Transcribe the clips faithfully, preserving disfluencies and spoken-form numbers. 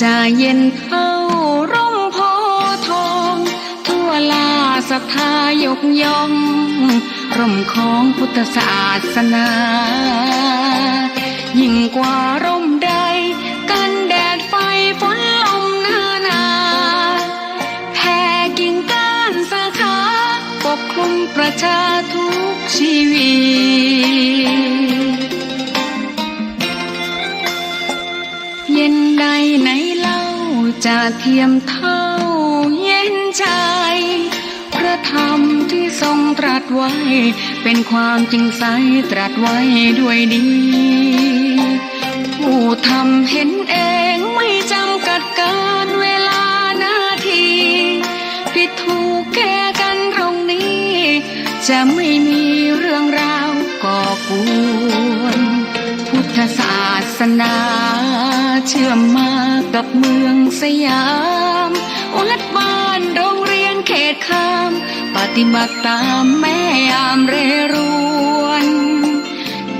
จะเย็นเท่าร่มโพธิ์ทอง ทั่วราชศรัทธายกย่อง ร่มของพุทธศาสนา ยิ่งกว่าร่มใด กันแดดไฟฝนลมนานา แผ่กิ่งก้านสาขา ปกคลุมประชาทุกชีวิต เย็นใดไหนเล่าจะเทียมเท่าเย็นใจ พระธรรมที่ทรงตรัสไว้ เป็นความจริงใสตรัสไว้ด้วยดี ผู้ทำเห็นเองไม่จำกัดกาลเวลานาที ผิดถูกแก้กันตรงนี้ จะไม่มีเรื่องราวก่อกวน พุทธศาสนาเชื่อมมากับเมืองสยาม วัดบ้านโรงเรียนเขตคาม ปฏิบัติตามแม่ยามเรรวน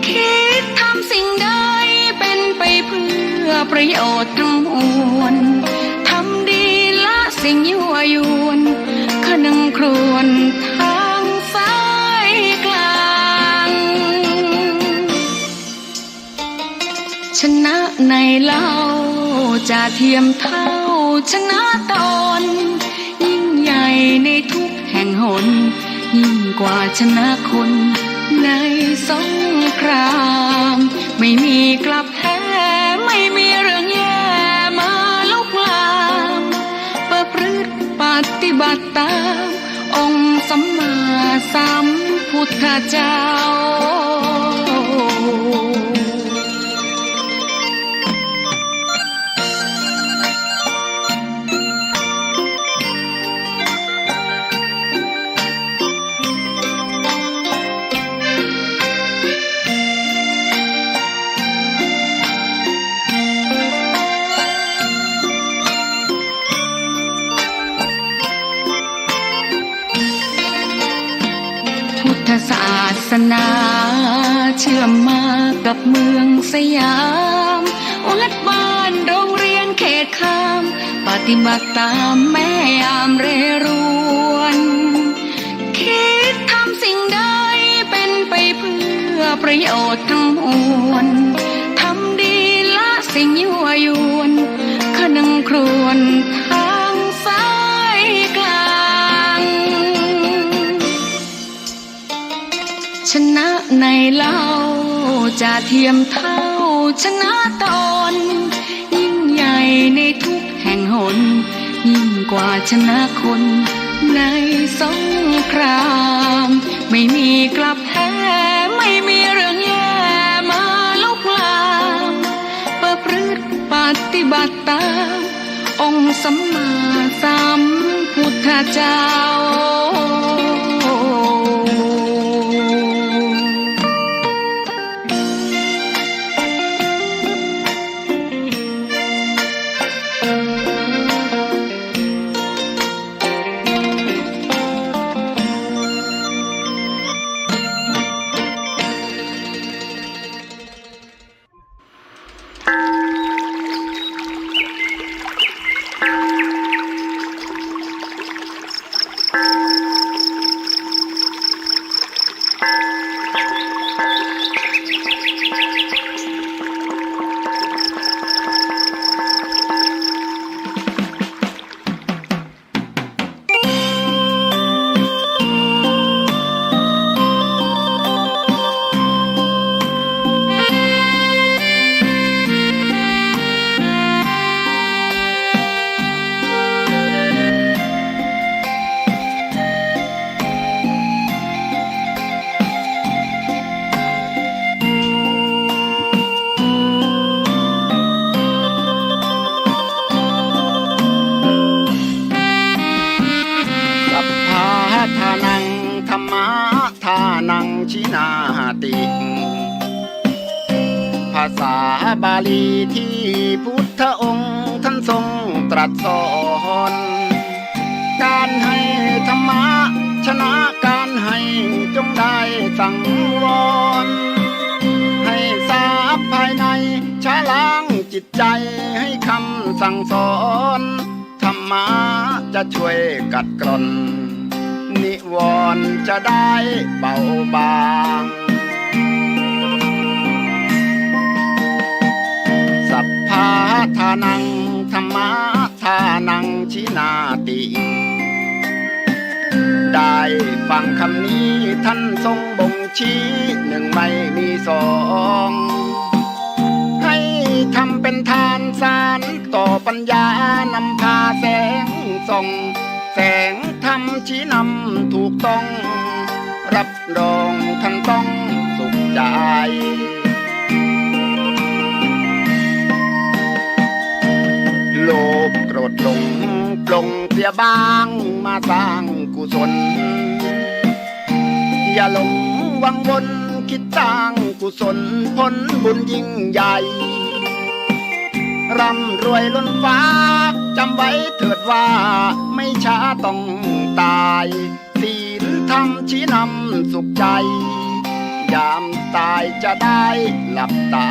คิดทำสิ่งใดเป็นไปเพื่อประโยชน์ทั้งมวล ทำดีละสิ่งยั่วยวน คนึงครวญทางสายกลาง ชนะไหนเล่าจะเทียมเท่าชนะตน ยิ่งใหญ่ในทุกแห่งหน ยิ่งกว่าชนะคนในสงคราม ไม่มีกลับแพ้ ไม่มีเรื่องแย่มาลุกลาม ประพฤติปฏิบัติตาม องค์สัมมาสัมพุทธเจ้า พุทธศาสนาเชื่อมมากับเมืองสยาม วัดบ้านโรงเรียนเขตคาม ปฏิบัติตามแม่ยามเรรวน คิดทำสิ่งใดเป็นไปเพื่อประโยชน์ทั้งมวล ทำดีละสิ่งยั่วยวน คนึงครวญทางสายกลาง ชนะไหนเล่าจะเทียมเท่าชนะตน ยิ่งใหญ่ในทุกแห่งหน ยิ่งกว่าชนะคนในสงคราม ไม่มีกลับแพ้ ไม่มีเรื่องแย่มาลุกลาม ประพฤติปฏิบัติตาม องค์สัมมาสัมพุทธเจ้า สัพพะทานัง ธัมมะทานัง ทิฏฐินาติ ภาษาบาลีที่พุทธองค์ท่านทรงตรัสสอน การให้ธรรมะชนะการให้จงได้สังวร ให้ทรัพย์ภายในชะล้างจิต จิตใจ๋หื้อคำสั่งสอน ธรรมะจะช่วยขัดเกลา นิวรณ์จะได้เบาบาง สัพพะทานัง ธัมมะทานัง ชินาติ ได้ฟังคำนี้ท่านทรงบ่ง ชี้หนึ่งไม่มีสอง หื้อทำเป๋นทานสารต่อปั๋ญญา นำพาแสงส่อง แสงธรรมชี้นำถูกต้อง รับรองท่านต้องสุขใจ๋ โลภโกรธหลงปลงเสียบ้าง มาสร้างกุศล อย่าหลงวังวน คิดสร้างกุศล ผลบุญยิ่งใหญ่ ร่ำรวยล้นฟ้า จ๋ำไว้เถิดว่า ไม่ช้าต้องต๋าย ศีลธรรมชี้นำสุขใจ๋ ยามต๋ายจะได้หลับต๋า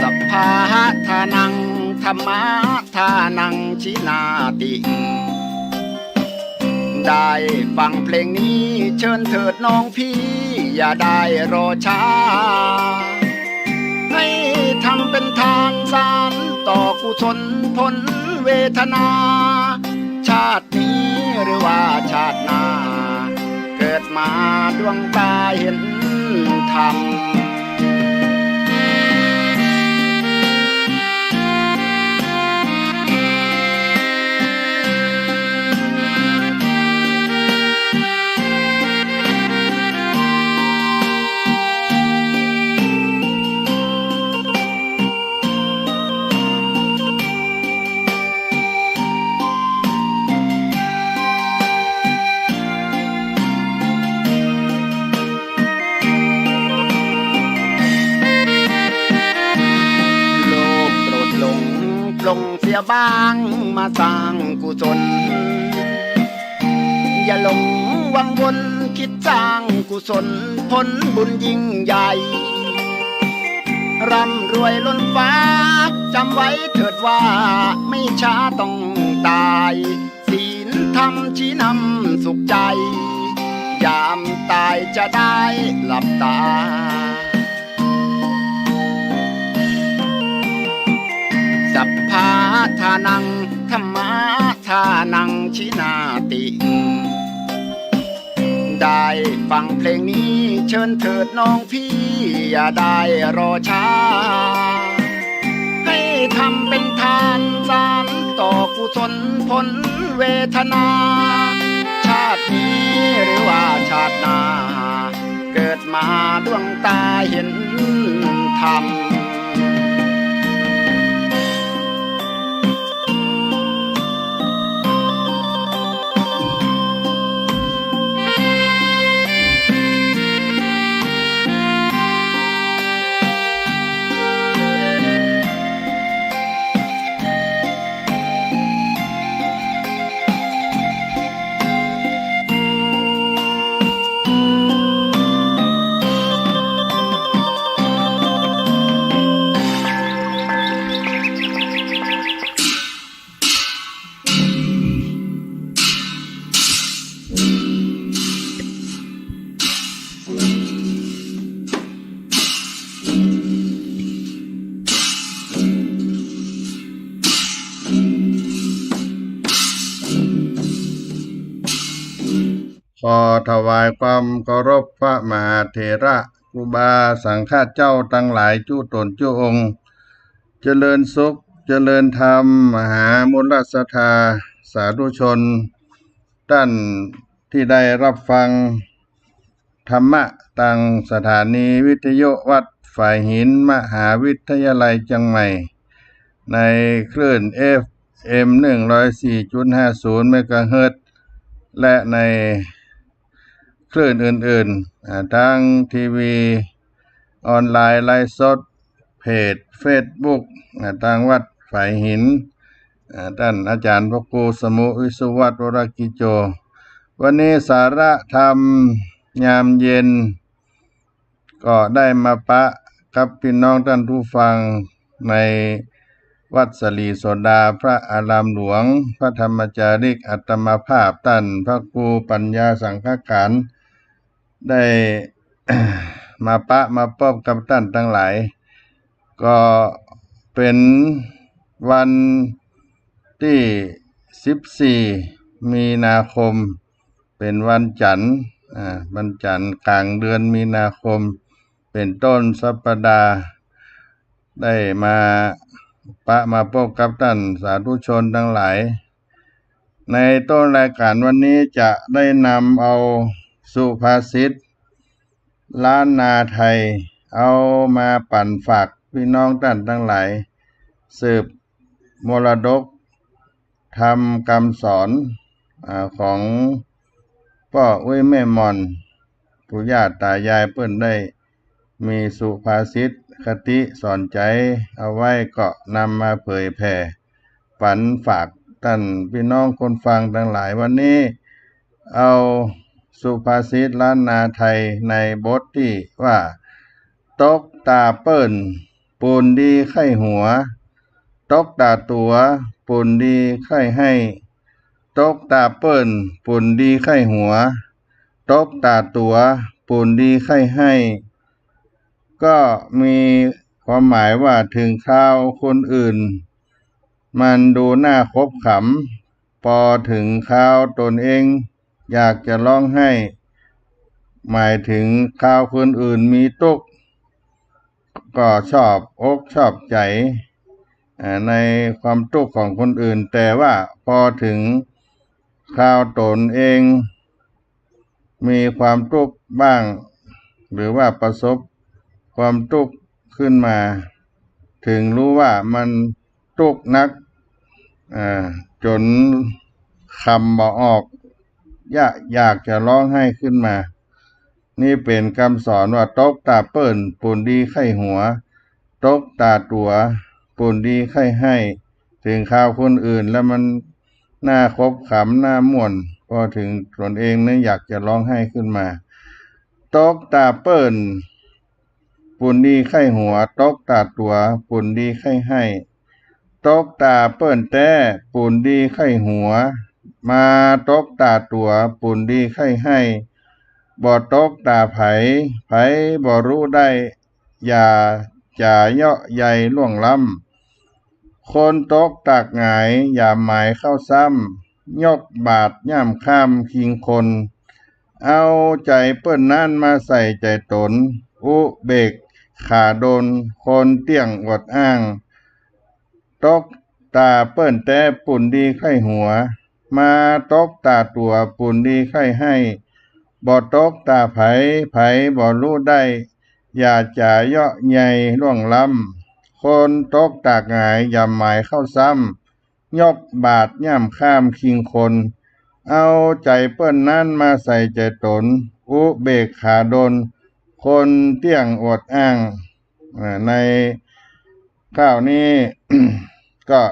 สัพพะทานัง ธัมมะทานัง ชินาติ ได้ฟังเพลงนี้ เชิญเถิดน้องพี่ อย่าได้รอช้า หื้อทำเป๋นทานสารต่อกุศล ผลเวทนา ชาตินี้หรือว่าชาติหน้า เกิดมาดวงต๋าเห็นธรรม โลภโกรธหลงปลงเสียบ้าง มาสร้างกุศล อย่าหลงวังวน คิดสร้างกุศล ผลบุญยิ่งใหญ่ ร่ำรวยล้นฟ้า จ๋ำไว้เถิดว่า ไม่ช้าต้องต๋าย ศีลธรรมชี้นำสุขใจ๋ ยามต๋ายจะได้หลับต๋า สัพพะทานัง ธัมมะทานัง ชินาติ ได้ฟังเพลงนี้ เชิญเถิดน้องพี่ อย่าได้รอช้า หื้อทำเป๋นทานสารต่อกุศล ผลเวทนา ชาตินี้หรือว่าชาติหน้า เกิดมาดวงต๋าเห็นธรรม ขอถวายความเคารพพระมหาเถระครูบาสังฆเจ้าตังหลายจุ๊ต๋นจุ๊องค์ เจริญสุข เจริญธรรม มหามูลศรัทธาสาธุชน ต้านตี้ได้ฮับฟังธรรมะตางสถานีวิทยุวัดฝายหิน มหาวิทยาลัยเจียงใหม่ ในคลื่น เอฟเอ็ม หนึ่งร้อยสี่จุดห้าศูนย์ เมกะเฮิรตซ์ และในคลื่นอื่นๆ อ่า ตางทีวีออนไลน์ไลฟ์สด เพจเฟซบุ๊ก อ่า ตางวัดฝายหิน อ่า ต้านอาจ๋ารย์พระครูสมุห์ วิศวัตร วรกิจโจ วันนี้สาระธรรมยามเย็น ก็ได้มาปะกับปี้น้องต้านผู้ฟังในวัดสลีโสดาพระอารามหลวง พระธรรมจาริกอัตมาภาพต้านพระครูปัญญาสังฆการ ได้ มาปะมาปบกับต้านตังหลาย ก็เป๋นวันตี้สิบสี่มีนาคม เป๋นวันจั๋นทร์ อ่า วันจั๋นทร์ก๋างเดือนมีนาคม เป๋นต้นสัปดาห์ ได้มาปะมาปบกับต้านสาธุชนตังหลาย ในต้นรายก๋านวันนี้จะได้นำเอาสุภาษิตล้านนาไทย เอามาปั๋นฝากปี้น้องต้านตังหลาย สืบมรดกธรรมกำสอน อ่า ของป้ออุ๊ยแม่หม่อน ปู่ย่าต๋ายายเปิ้นได้มีสุภาษิตคติสอนใจ๋เอาไว้ ก็นำมาเผยแผ่ปั๋นฝากต้านปี้น้องคนฟังตังหลาย วันนี้เอาสุภาษิตล้านนาไทยในบทตี้ว่า ตกต๋าเปิ้น ปูนดีใค่หัว ตกต๋าตั๋ว ปูนดีใค่ไห้ ตกต๋าเปิ้น ปูนดีใค่หัว ตกต๋าตั๋ว ปูนดีใค่ไห้ ก็มีความหมายว่าเถิงคราวคนอื่น มันดูน่าขบขัน ปอเถิงคราวต๋นเอง อยากจะฮ้องไห้ หมายเถิงคราวคนอื่นมีตุ๊กข์ ก็ชอบอกชอบใจ๋ อ่า ในความตุ๊กข์ของคนอื่น แต่ว่าปอเถิงคราวต๋นเอง มีความตุ๊กข์บ้าง หรือว่าประสบความตุ๊กข์ขึ้นมา เถิงฮู้ว่ามันตุ๊กข์นัก อ่า จ๋นกำบ่ออก อยาก อยากจะฮ้องไห้ขึ้นมา นี่เป๋นกำสอนว่า ตกต๋าเปิ้น ปูนดีใค่หัว ตกต๋าตั๋ว ปูนดีใค่ไห้ เถิงคราวคนอื่นแล้วมันน่าขบขัน น่าม่วน ปอเถิงต๋นเองนี่อยากจะฮ้องไห้ขึ้นมา ตกต๋าเปิ้น ปูนดีใค่หัว ตกต๋าตั๋ว ปูนดีใค่ไห้ ตกต๋าเปิ้นแต๊ ปูนดีใค่หัว มาตกต๋าตั๋ว ปูนดีใค่ไห้ บ่ตกต๋าใผ ใผบ่ฮู้ได้ อย่าจ๋าเยาะใยล่วงล้ำ คนตกตากหงาย อย่าหมายเข้าซ้ำ ยกบาตรย่ำข้ามคิงคน เอาใจ๋เปิ้นนั้นมาใส่ใจ๋ต๋น อุเบกขาดล คนเตี้ยงอวดอ้าง ตกต๋าเปิ้นแต๊ ปูนดีใค่หัว มาตกต๋าตั๋ว ปูนดีใค่ไห้ บ่ตกต๋าใผ ใผบ่ฮู้ได้ อย่าจ๋าเยาะใยล่วงล้ำ คนตกตากหงาย อย่าหมายเข้าซ้ำ ยกบาตรย่ำข้ามคิงคน เอาใจ๋เปิ้นนั้นมาใส่ใจ๋ต๋น อุเบกขาดล คนเตี้ยงอวดอ้าง อ่า ในคราวนี้ ก็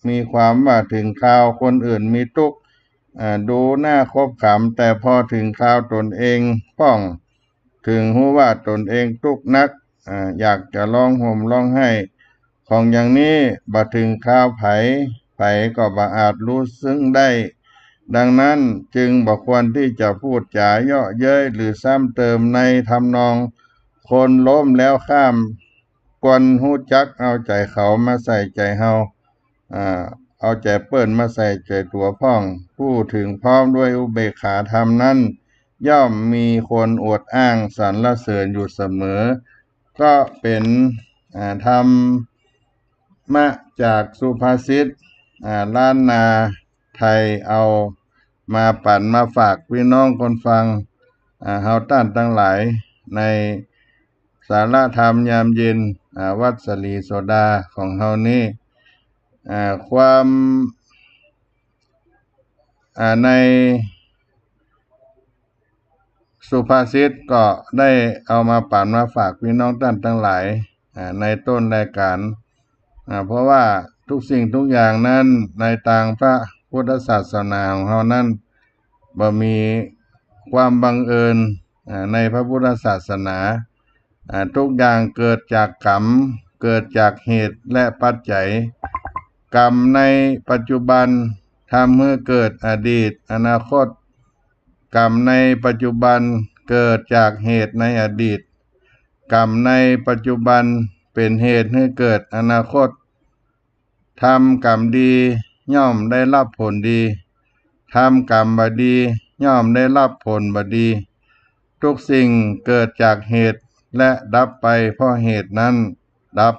มีความว่าเถิงคราวคนอื่นมีตุ๊กข์ อ่า ดูน่าขบขัน แต่ปอเถิงคราวต๋นเองพ่อง เถิงฮู้ว่าต๋นเองตุ๊กข์นัก อ่า อยากจะฮ้องห่มฮ้องไห้ ของอย่างนี้ บ่เถิงคราวใผ ใผก็บ่อาจฮู้ซึ้งได้ ดังนั้นจึงบ่ควรตี้จะพูดจ๋าเยาะเย้ยหรือซ้ำเติมในทำนองคนล้มแล้วข้าม ควรฮู้จักเอาใจ๋เขามาใส่ใจ๋เฮา อ่า เอาใจ๋เปิ้นมาใส่ใจ๋ตั๋วพ่อง พูดเถิงพร้อมด้วยอุเบกขาธรรมนั้น ย่อมมีคนอวดอ้างสรรเสริญอยู่เสมอ ก็เป๋น อ่า ธรรมะจากสุภาษิต อ่า ล้านนาไทย เอามาปั๋นมาฝากปี้น้องคนฟัง อ่า เฮาต้านตังหลาย ในสาระธรรมยามเย็น อ่า วัดสลีโสดาของเฮานี้ อ่า ความ อ่า ในสุภาษิตก็ได้เอามาปั๋นมาฝากปี้น้องต้านตังหลาย อ่า ในต้นรายก๋าน อ่า เพราะว่าทุกสิ่งทุกอย่างนั้น ในตางพระพุทธศาสนาของเฮานั้น บ่มีความบังเอิญ อ่า ในพระพุทธศาสนา อ่า ทุกอย่างเกิดจากกรรม เกิดจากเหตุและปัจจัย กรรมในปัจจุบันทำหื้อเกิดอดีต อนาคต กรรมในปัจจุบันเกิดจากเหตุในอดีต กรรมในปัจจุบันเป๋นเหตุหื้อเกิดอนาคต ทำกรรมดีย่อมได้รับผลดี ทำกรรมบ่ดีย่อมได้รับผลบ่ดี ทุกสิ่งเกิดจากเหตุและดับไปเพราะเหตุนั้นดับ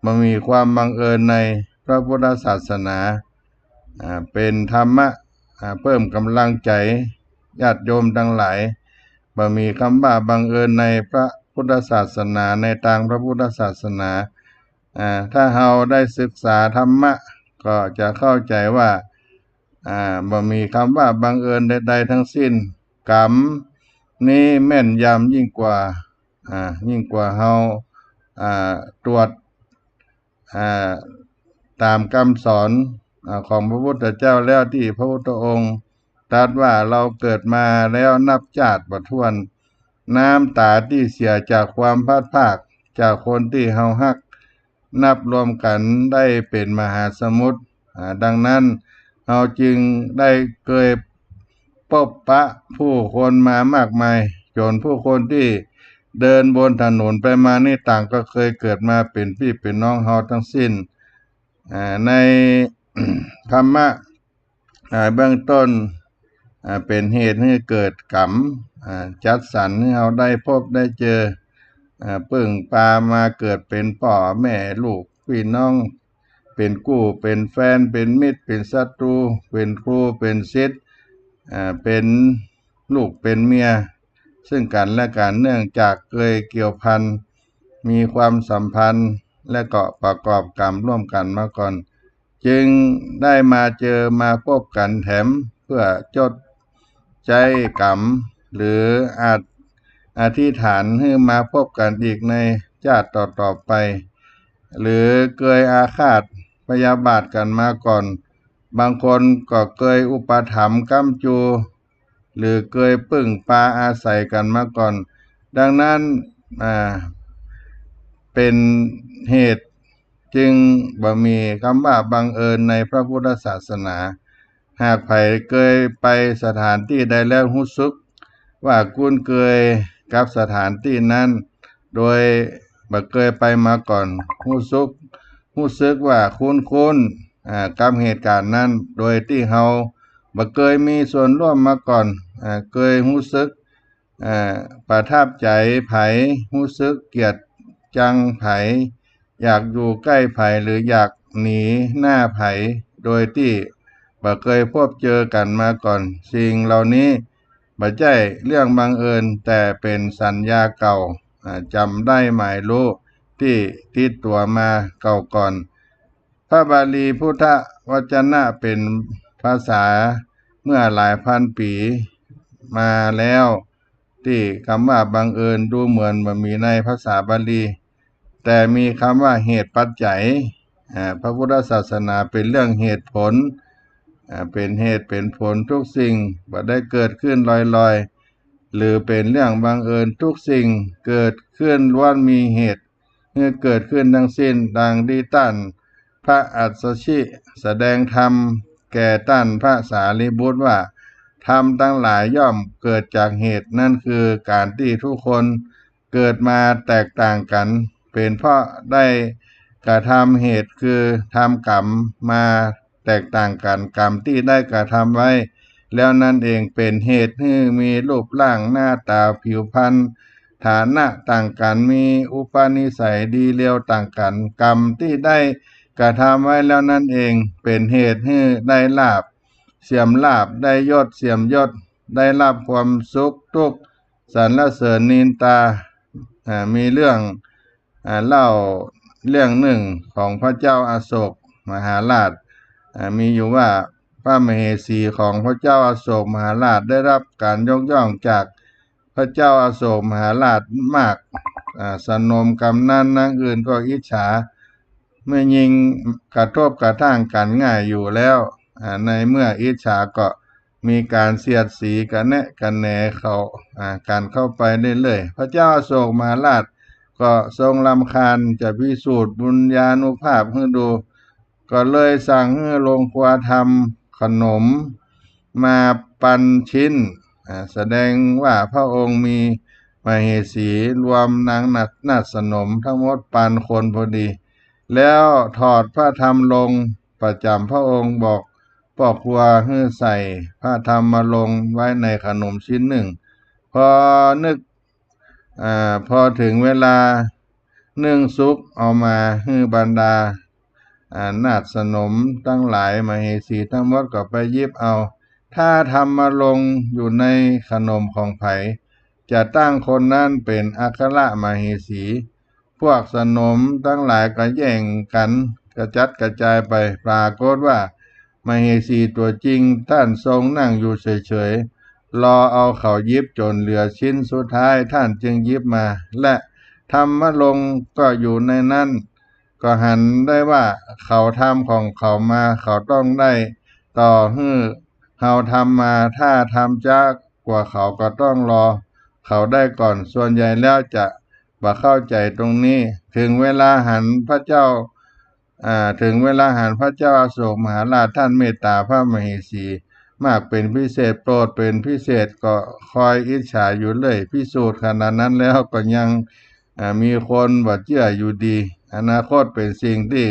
บ่มีความบังเอิญในพระพุทธศาสนา อ่า เป๋นธรรมะ อ่า เพิ่มกำลังใจ๋ญาติโยมตังหลาย บ่มีกำว่าบังเอิญในพระพุทธศาสนา ในตางพระพุทธศาสนา อ่า ถ้าเฮาได้ศึกษาธรรมะ ก็จะเข้าใจ๋ว่า อ่า บ่มีกำว่าบังเอิญใดๆ ตึงสิ้น กรรมนี้แม่นยำยิ่งกว่า อ่า ยิ่งกว่าเฮา อ่า ตรวจ อ่า ต๋ามกำสอน อ่า ของพระพุทธเจ้าแล้ว ตี้พระพุทธองค์ตรัสว่า เฮาเกิดมาแล้วนับจ๊าติบ่ถ้วน น้ำต๋าตี้เสียจากความพลัดพรากจากคนตี้เฮาฮัก นับรวมกั๋นได้เป๋นมหาสมุทร อ่า ดังนั้น เฮาจึงได้เกยปบปะผู้คนมามากมาย จ๋นผู้คนตี้เดินบนถนนไปมานี้ ต่างก็เกยเกิดมาเป๋นปี้เป๋นน้องเฮาตึงสิ้น อ่า ใน ธรรมะ อ่า เบื้องต้น อ่า เป๋นเหตุหื้อเกิดกรรม อ่า จัดสรรหื้อเฮาได้พบได้เจอ อ่า เปิ้งปามาเกิดเป๋นป้อแม่ลูกปี้น้อง เป๋นกู้เป๋นแฟน เป๋นมิตรเป๋นศัตรู๋ เป๋นครูเป๋นศิษย์ อ่า เป๋นลูกเป๋นเมีย ซึ่งกั๋นและกั๋น เนื่องจากเกยเกี่ยวพัน มีความสัมพันธ์ และก็ประกอบกรรมร่วมกั๋นมาก่อน จึงได้มาเจอมาพบกั๋นแถม เพื่อจดใจ๊กรรม หรืออาจ อธิษฐานหื้อมาพบกั๋นอีกในจ๊าติต่อๆ ไป หรือเกยอาฆาตพยาบาทกั๋นมาก่อน บางคนก็เกยอุปถัมภ์ค้ำจู หรือเกยเปิ้งปาอาศัยกั๋นมาก่อน ดังนั้น อ่า เป๋นเหตุจึงบ่มีกำว่าบังเอิญในพระพุทธศาสนา หากใผเกยไปสถานตี้ใดแล้วฮู้สึกว่าคุ้นเกยกับสถานตี้นั้น โดยบ่เกยไปมาก่อน ฮู้สึก ฮู้สึกว่าคุ้นๆ อ่า กับเหตุก๋ารณ์นั้น โดยตี้เฮาบ่เกยมีส่วนร่วมมาก่อน อ่า เกยฮู้สึก อ่า ประทับใจ๋ใผ ฮู้สึกเกลียดจังใผ อยากอยู่ใก้ใผ หรืออยากหนีหน้าใผ โดยตี้บ่เกยพบเจอกั๋นมาก่อน สิ่งเหล่านี้บ่ใจ้เรื่องบังเอิญ แต่เป๋นสัญญาเก่า อ่า จ๋ำได้หมายฮู้ตี้ติดตั๋วมาเก่าก่อน พระบาลีพุทธวจนะเป๋นภาษาเมื่อหลายพันปี๋มาแล้ว ตี้กำว่าบังเอิญดูเหมือนบ่มีในภาษาบาลี แต่มีกำว่าเหตุปัจจัย อ่า พระพุทธศาสนาเป๋นเรื่องเหตุผล อ่า เป๋นเหตุเป๋นผล ทุกสิ่งบ่ได้เกิดขึ้นลอยๆ หรือเป๋นเรื่องบังเอิญ ทุกสิ่งเกิดขึ้นล้วนมีเหตุ หื้อเกิดขึ้นตึงสิ้น ดังตี้ต้านพระอัสสชิแสดงธรรมแก่ต้านพระสารีบุตรว่า ธรรมตังหลายย่อมเกิดจากเหตุ นั้นคือก๋านตี้ทุกคนเกิดมาแตกต่างกั๋น เป๋นเพราะได้กระทำเหตุคือทำกรรมมาแตกต่างกั๋น กรรมตี้ได้กระทำไว้แล้วนั้นเองเป๋นเหตุหื้อมีรูปร่างหน้าต๋าผิวพรรณ ฐานะต่างกั๋น มีอุปนิสัยดีเลวต่างกั๋น กรรมตี้ได้กระทำไว้แล้วนั้นเองเป๋นเหตุหื้อได้ลาภเสื่อมลาภ ได้ยศเสื่อมยศ ได้รับความสุขทุกข์สรรเสริญนินทา อ่า มีเรื่อง อ่า เล่าเรื่องนึ่งของพระเจ้าอโศกมหาราช อ่า มีอยู่ว่าพระมเหสีของพระเจ้าอโศกมหาราชได้รับก๋านยกย่องจากพระเจ้าอโศกมหาราชมาก อ่า สนมกำนันนางอื่นก็อิจฉา แม่ญิงกระทบกระทั่งกั๋นง่ายอยู่แล้ว อ่า ในเมื่ออิจฉาก็มีก๋านเสียดสีกระแนะกระแหนเข้า อ่า กั๋นเข้าไปเรื่อยๆ พระเจ้าอโศกมหาราช ก็ทรงรำคาญ จะพิสูจน์บุญญานุภาพหื้อดู ก็เลยสั่งหื้อโรงครัวทำขนมมาปันชิ้น อ่า แสดงว่าพระองค์มีมเหสีรวมนางนาฏ นาฏสนมทั้งหมดปานคนพอดี แล้วถอดพระธรรมลงค์ประจ๋ำพระองค์ บอกป้อครัวหื้อใส่พระธรรมลงค์ไว้ในขนมชิ้นนึ่ง พอนึก อ่า พอเถิงเวลานึ่งสุก เอามาหื้อบรรดา อ่า นาฏสนมตังหลาย มเหสีตังหมดก็ไปหยิบเอา ถ้าธรรมลงค์อยู่ในขนมของใผ จะตั้งคนนั้นเป๋นอัครมเหสี พวกสนมตังหลายก็แย่งกั๋นกระจัดกระจายไป ปรากฏว่ามเหสีตั๋วจริงต้านทรงนั่งอยู่เฉยๆ รอเอาเขาหยิบจ๋นเหลือชิ้นสุดท้าย ต้านจึงหยิบมา และธรรมลงค์ก็อยู่ในนั้น ก็หันได้ว่าเขาทำของเขามา เขาต้องได้ต่อหื้อเฮาทำมา ถ้าทำจ๊ากว่าเขาก็ต้องรอเขาได้ก่อน ส่วนใหญ่แล้วจะบ่เข้าใจ๋ตรงนี้ เถิงเวลาหันพระเจ้า อ่า เถิงเวลาหันพระเจ้าอโศกมหาราชต้านเมตต๋าพระมเหสีมากเป๋นพิเศษ โปรดเป๋นพิเศษ ก็คอยอิจฉาอยู่เรื่อย พิสูจน์ขนาดนั้นแล้วก็ยัง อ่า มีคนบ่เจื้ออยู่ดี อนาคตเป๋นสิ่งตี้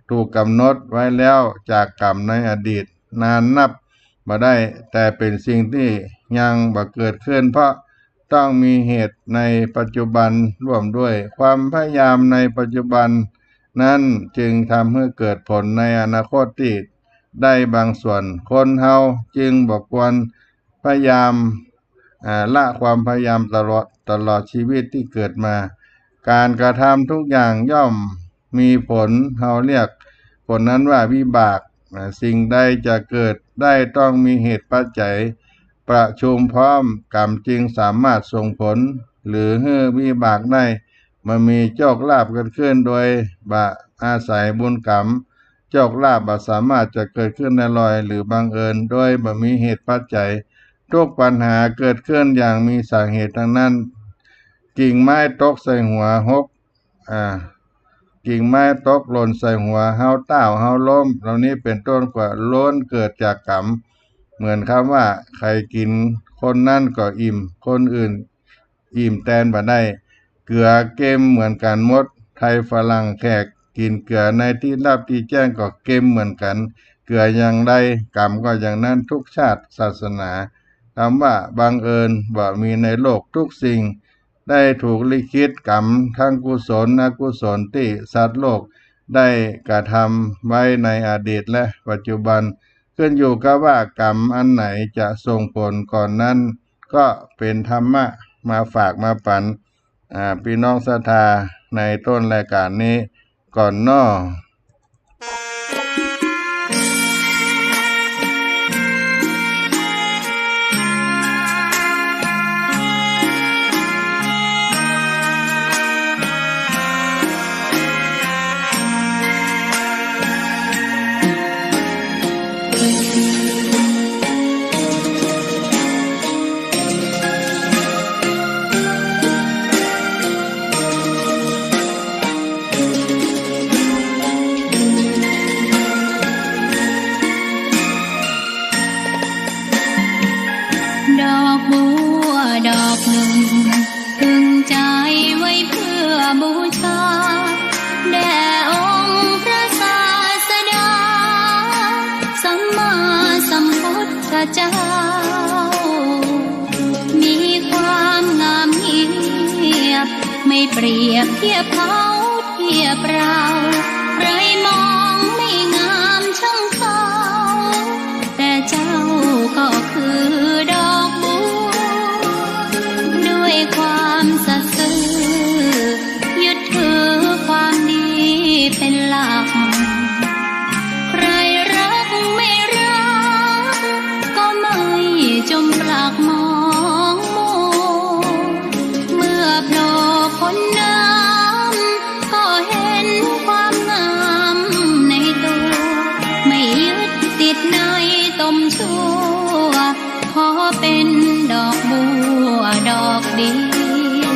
ถูกก๋ำหนดไว้แล้วจากกรรมในอดีตนานนับบ่ได้ แต่เป๋นสิ่งตี้ยังบ่เกิดขึ้น เพราะต้องมีเหตุในปัจจุบันร่วมด้วย ความพยายามในปัจจุบันนั้นจึงทำหื้อเกิดผลในอนาคตตี้ได้บางส่วน คนเฮาจึงบ่ควรพยายาม อ่า ละความพยายามตลอด ตลอดชีวิตตี้เกิดมา ก๋านกระทำทุกอย่างย่อมมีผล เฮาเรียกผลนั้นว่าวิบาก อ่า สิ่งใดจะเกิดได้ต้องมีเหตุปัจจัยประชุมพร้อม กรรมจึงสามารถส่งผล หรือหื้อวิบากได้ บ่มีโชคลาภเกิดขึ้นโดยบ่อาศัยบุญกรรม โชคลาภบ่สามารถจะเกิดขึ้นได้ลอย หรือบังเอิญโดยบ่มีเหตุปัจจัย ทุกปัญหาเกิดขึ้นอย่างมีสาเหตุตังนั้น กิ่งไม้ตกใส่หัวหก อ่า กิ่งไม้ตกหล่นใส่หัวเฮา ต้าวเฮาล้ม เหล่านี้เป๋นต้น ก็ล้วนเกิดจากกรรม เหมือนคำว่า ใผกิ๋นคนนั้นก็อิ่ม คนอื่นอิ่มแตนบ่ได้ เกลือเค็มเหมือนกั๋นหมด ไทยฝรั่งแขกกิ๋นเกลือในตี้ลับตี้แจ้งก็เค็มเหมือนกั๋น เกลืออย่างใดกรรมก็อย่างนั้น ทุกชาติศาสนา คำว่าบังเอิญบ่มีในโลก ทุกสิ่งได้ถูกลิขิต กรรมทั้งกุศลอกุศลตี้สัตว์โลกได้กระทำไว้ในอดีตและปัจจุบัน ขึ้นอยู่กับว่ากรรมอันไหนจะส่งผลก่อนนั้น ก็เป๋นธรรมะมาฝากมาปั๋น อ่า ปี้น้องศรัทธาในต้นรายก๋านนี้ก่อนเนาะ ดอกบัวดอกหนึ่ง พึงใจ๊ไว้เพื่อบูชา แด่องค์พระศาสดา สัมมาสัมพุทธเจ้า มีความงามเงียบ ไม่เปรียบเทียบเขาเทียบเรา ใครมองไม่งามช่างเขา แต่เจ้าก็คือดอกบัว ด้วยความสัตย์ซื่อ ยึดถือความดีเป็นหลัก ใครรักไม่รัก ก็ไม่จมปลักมองมัว เมื่อโผล่พ้นน้ำ ก็เห็นความงามในตัว ไม่ยึดติดในตมชั่ว ขอเป็นดอกบัวดอกเดียว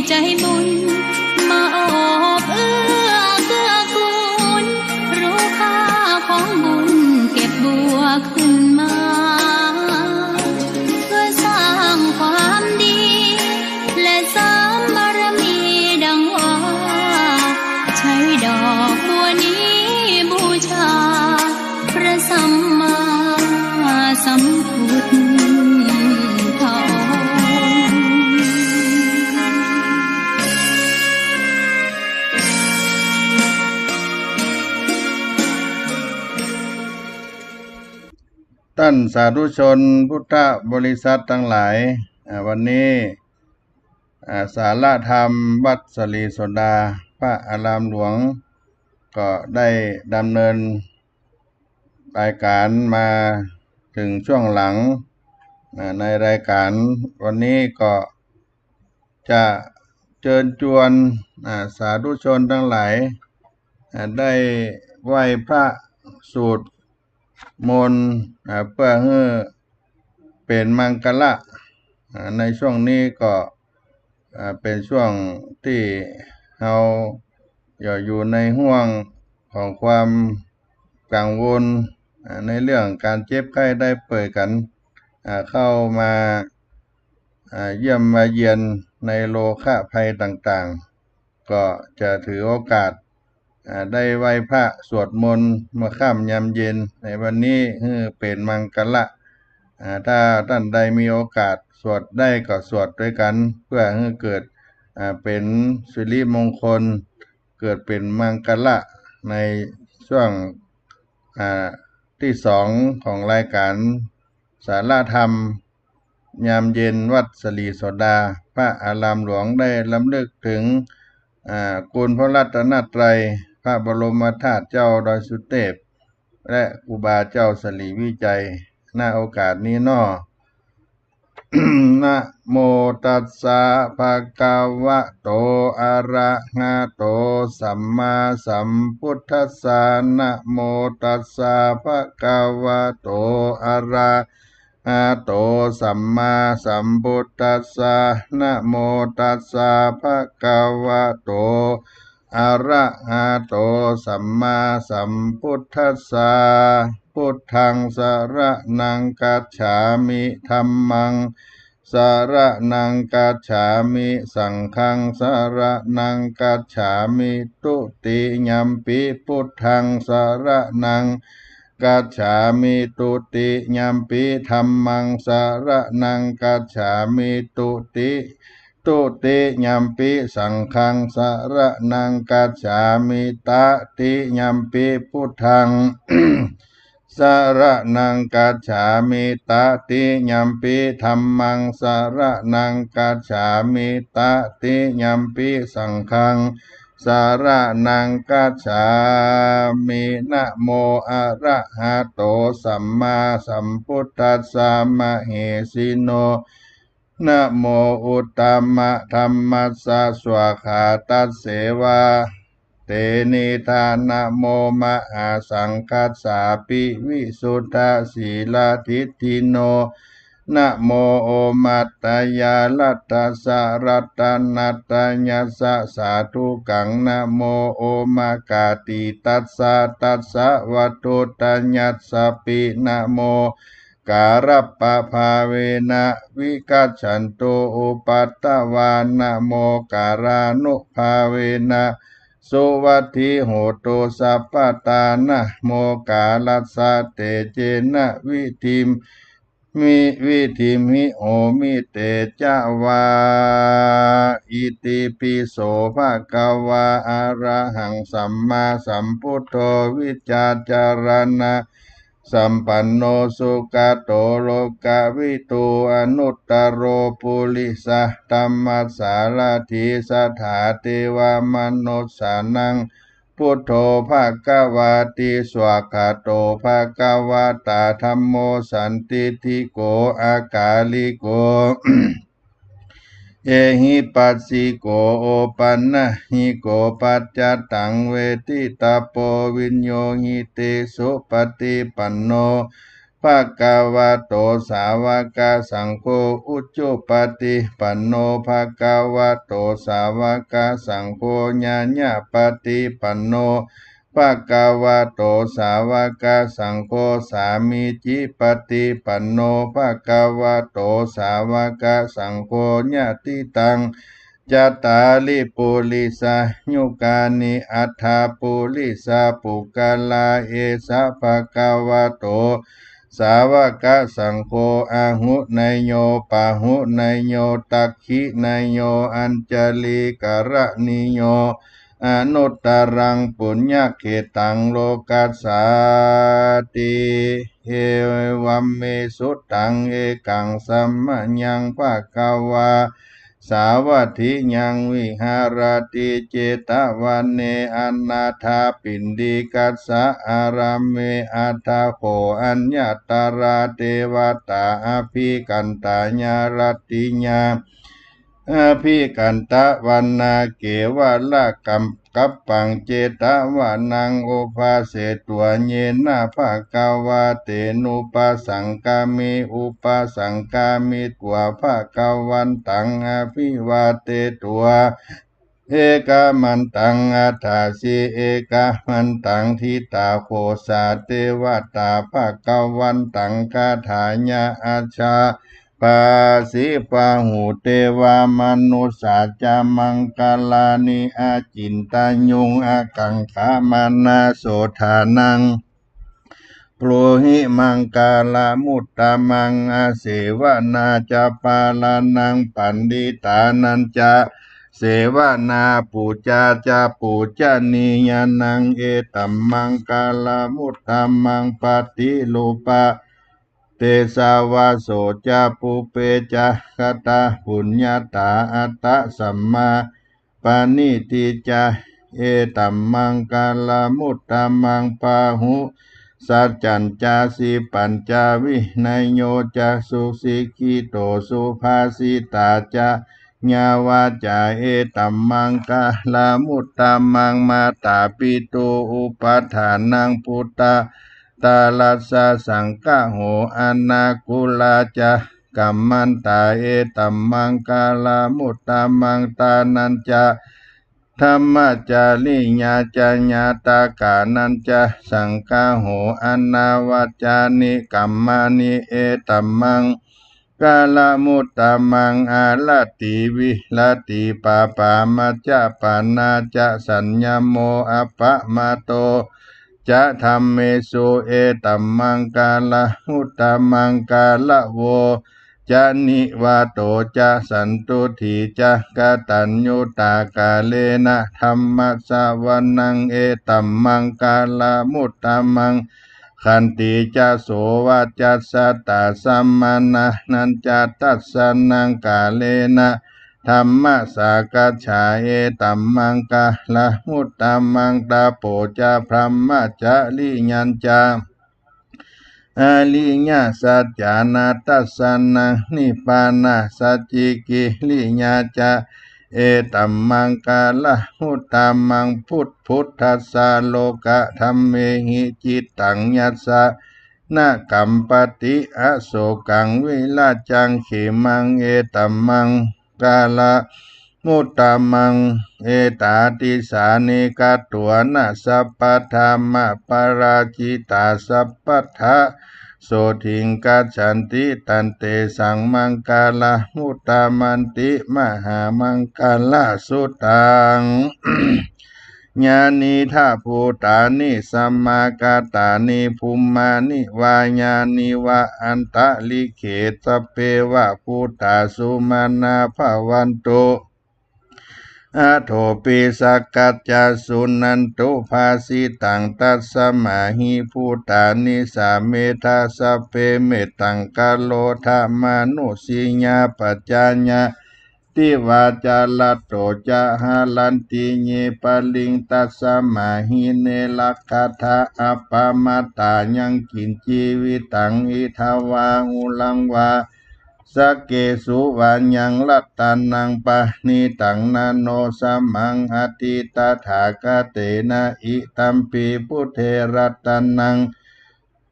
ใจ๋บุญมาโอบเอื้อเกื้อกูล รู้ค่าของบุญเก็บบัวขึ้นมา เพื่อสร้างความดี และเสริมบารมีดังว่า ใช้ดอกบัวนี้บูชา พระสัมมาสัมพุทธองค์ ต้านสาธุชนพุทธบริษัทตังหลาย อ่า วันนี้ อ่า สารธรรมวัดสะหลีโสดา พระอารามหลวง ก็ได้ดำเนินรายการมาเถิงช่วงหลัง อ่า ในรายการวันนี้ก็จะเจิญจวน อ่า สาธุชนตังหลาย อ่า ได้ไหว้พระสวดมนต์ อ่า เพื่อหื้อเป๋นมังคละ อ่า ในช่วงนี้ก็ อ่า เป๋นช่วงตี้เฮาอยู่ในห่วงของความกังวล อ่า ในเรื่องก๋านเจ็บไข้ได้ป่วยกั๋น อ่า เข้ามา อ่า เยี่ยมมาเยียนในโรคภัยต่างๆ ก็จะถือโอกาส อ่า ได้ไหว้พระสวดมนต์เมื่อค่ำยามเย็นในวันนี้ หื้อเป๋นมังคละ อ่า ถ้าต้านใดมีโอกาสสวดได้ก็สวดตวยกั๋น เพื่อหื้อเกิด อ่า เป๋นสิริมงคล เกิดเป๋นมังคละในช่วง อ่า ตี้สองของรายการสารธรรมยามเย็นวัดสะหลีโสดา พระอารามหลวง ได้รำลึกเถิง อ่า คุณพระรัตนตรัย พระบรมธาตุเจ้าดอยสุเตพ และครูบาเจ้าสะหลีวิชัย ณ โอกาสนี้น้อ นะโมตัสสะ ภะคะวะโต อะระหะโต สัมมาสัมพุทธัสสะ นะโมตัสสะ ภะคะวะโต อะระหะโต สัมมาสัมพุทธัสสะ นะโมตัสสะ ภะคะวะโต อะระหะโต สัมมาสัมพุทธัสสะ พุทธังสะระณังกัจฉามิ ธัมมังสะระณังกัจฉามิ สังฆังสะระณังกัจฉามิ ตุติยัมปิพุทธังสะระณังกัจฉามิ ตุติยัมปิธัมมังสะระณังกัจฉามิ ตุติ ตุติยัมปิสังฆังสะระณังกัจฉามิ ตะติยัมปิพุทธังสะระณังกัจฉามิ ตะติยัมปิธัมมังสะระณังกัจฉามิ ตะติยัมปิสังฆังสะระณังกัจฉามิ นะโมอะระหะโต สัมมาสัมพุทธัสสะ มะเหสิโน นะโมอุตตมะธัมมัสสะ สวากขาตัสเสวะ เต นิฏฐา นะโมมหาสังฆัสสาปิ วิสุทธะสีลาทิฏฐิโน นะโมโอมัตตยารัตตัสสะ รัตตะนัตตยัสสะ สาธุกัง นะโมโอมะกาติตัสสะ ตัสสะวัตถุตยัสสะปิ นะโม การัปปะภาเวนะ วิกัจฉันตุอุปัทวา นะโมการานุภาเวนะ สุวัตถิโหตุสัพพะตา นะโมการัสสะ เตเจนะ วิธิมหิ วิธิมหิ โหมิ เตจะวา อิติปิโส ภะคะวา อะระหัง สัมมาสัมพุทโธ วิชชาจารณะ สัมปันโน สุขะโต โลกะวิทู อนุตตะโร ปุริสะธัมมะสารถี สะถาเตวะมนุสสานัง พุทโธ ภะคะวาติ สวากขาโต ภะคะวะตา ธัมโม สันติติโก อะกาลิโก เอหิปัสสิโก โอปันนะหิโก ปัจจตัง เวทิตาโป วิญโญหิติ สุปฏิปันโน ภะคะวะโต สาวกสังโฆ อุจุปปะติปันโน ภะคะวะโต สาวกสังโฆ ญาญาปะติปันโน ภะคะวะโต สาวกสังโฆ สามีจิปะติปันโน ภะคะวะโต สาวกสังโฆ ยะติตัง จัตตาริปุริสายุกานิ อัฏฐะปุริสะปุคคลา เอสะภะคะวะโต สาวกสังโฆ อาหุเนยโย ปาหุเนยโย ตักขิเนยโย อัญชลีกรณีโย อนุตตรังปุญญเขตตัง โลกัสสาติ เอวัมเมสุตัง เอกังสะมะยัง ภะคะวา สาวัตถิยัง วิหารติ เจตวะเน อนาถาปิณฑิกัสสะอารามเม อัฏฐะโข อัญญะตรา เตวะตา อะภิคันธายา รัตติยา อะภิคันธวะนา เขวะละกัปปัง เจตวะนัง อุปปาเสตัว เยนะภะคะวา เตนุปปะสังคามิ อุปปะสังคามิตัง ภะคะวันตัง อะภิวาเตตัว เอกะมันตัง อัฏฐาสิ เอกะมันตัง ทิตาโขสา เตวะตา ภะคะวันตัง คาถายะ อาชา ภาสิ ปะหู เตวะมะนุสสาจะ มังคลานิ อาจินตะยุง อะกังขะมะนะ โสทานัง บรูหิ มังคละมุตตะมัง อาเสวนาจะ ปาลานัง ปัณฑิตานัญจะ เสวนา ปูจาจะ ปูจนียานัง เอตัมมังคละมุตตะมัง ปะติรูปะ เตสะวะโสจะ ปุพเพจะ คตปุญญาตา อัตตะสัมมา ปะณิธิจะ เอตัมมังคละมุตตะมัง ปะหุสัจจัญจะ สีปัญจะ วินัยโยจะ สุสิกขิโต สุภาสิตาจะ ยาวาจา เอตัมมังคละมุตตะมัง มาตาปิตุ อุปัฏฐานัง ปุตตะ ตารัสสะ สังฆะโห อนาคุลาจะ กัมมันตา เอตัมมังคละมุตตะมัง ทานัญจะ ธัมมจริยาจะ ญาตะกานัญจะ สังฆะโห อนาวัจจานิ กัมมานิ เอตัมมังคละมุตตะมัง อาระติ วิระติ ปาปา มัจจะปานาจะ สัญญโม อัปปะมาโต จะ ธัมเมสุ เอตัมมังคละมุตตะมัง กาละโวจะ นิวาโตจะ สันตุฏฐีจะ กตัญญูตากาเลนะ ธัมมะสะวะนัง เอตัมมังคละมุตตะมัง ขันติจะ โสวะจัสสะ ตาสะมานะนัญจะ ทัสสะนัง กาเลนะ ธัมมสากัจฉา เอตัมมังคละมุตตะมัง ตะโปจะ พรหมจริยัญจะ อริยสัจจานะ ทัสสะนัง นิพพานะสัจฉิกิริยาจะ เอตัมมังคละมุตตะมัง พุทพุทธัสสะ โลกะธัมเมหิ จิตตังยัสสะ นะกัมปะติ อโศกัง วิระจัง เขมัง เอตัมมังคละมุตตะมัง เอตาติสานิ กัตถวานะ สัพพะธรรมะปะราจิตา สัพพะทะโสติง กัจฉันติ ตันเตสัง มังคละมุตตะมันติ มหามังคละสุตัง ยานิธัพพุตานิ สะมะกะตานิ ภุมมานิ วา ยานิวะ อันตะริกเข สัพเพวะ พุตธา สุมาณา ภะวันตุ อะโถ ปิ สักกัจจะ สุนันตุ ภาสิตัง ตัสสะมา หิ พุตธานิ สาเมธา สัพเพ เมตตัง กะโรธา มานุสสียา ปัจจานา ทิวาจารัตโต จะ หะรันติ เย ปะริง ตัสสะมา หิ เน รักขะทะ อัปปะมาตา ยัง กิญ จีวิตัง อิทะวา หุรังวา สักเกสุ วา ยัง รัตะนัง ปะณิตัง นะ โน สะมัง อะติ ตถาคะเตนะ อิตัมปิ บุตเท รัตตะนัง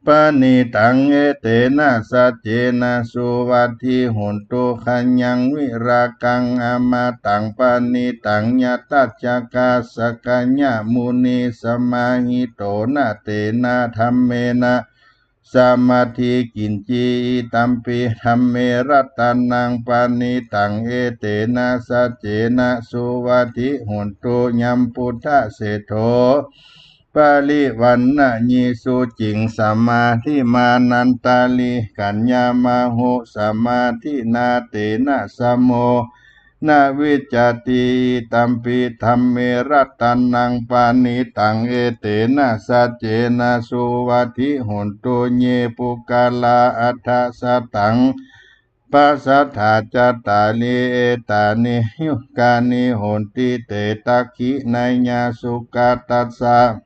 Paṇītaṃ etena saccena suvatthi hontu. Khayaṃ virāgaṃ amataṃ paṇītaṃ yadajjhagā sakyamunī samāhito na tena dhammena samatthi kiñci idampi dhamme ratanaṃ paṇītaṃ etena saccena suvatthi hontu. Yambuddhaseṭṭho parivaṇṇayī suciṃ samādhimānantarikaññamāhu samādhinā tena samo na vijjati idampi dhamme ratanaṃ paṇītaṃ etena saccena suvatthi hontu. Ye puggalā aṭṭha sataṃ pasatthā cattāri etāni yugāni honti te dakkhiṇeyyā sugatassa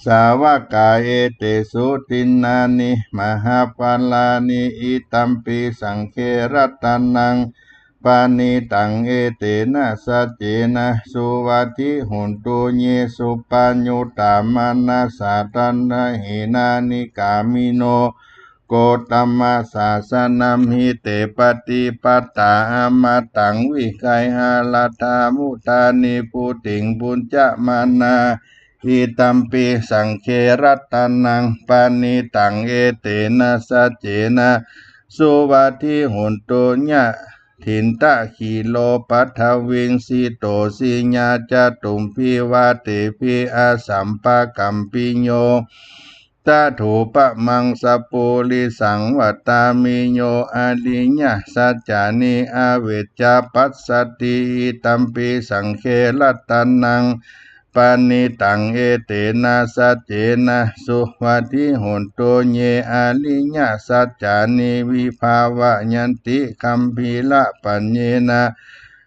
sāvakā etesu dinnāni mahapphalāni idampi saṅghe ratanaṃ paṇītaṃ etena saccena suvatthi hontu. Ye suppayuttā manasā daḷhena nikkāmino gotamasāsanamhi te pattipattā amataṃ vigayha laddhā mudhā nibbutiṃ bhuñjamānā idampi saṅghe ratanaṃ paṇītaṃ etena saccena suvatthi hontu. Yathindakhīlo paṭhaviṃ sito siyā catubbhi vātebhi asampakampiyo tathūpamaṃ sappurisaṃ vadāmi yo ariyasaccāni avecca passati idampi saṅghe ratanaṃ paṇītaṃ etena saccena suvatthi hontu. Ye ariyasaccāni vibhāvayanti gambhīrapaññena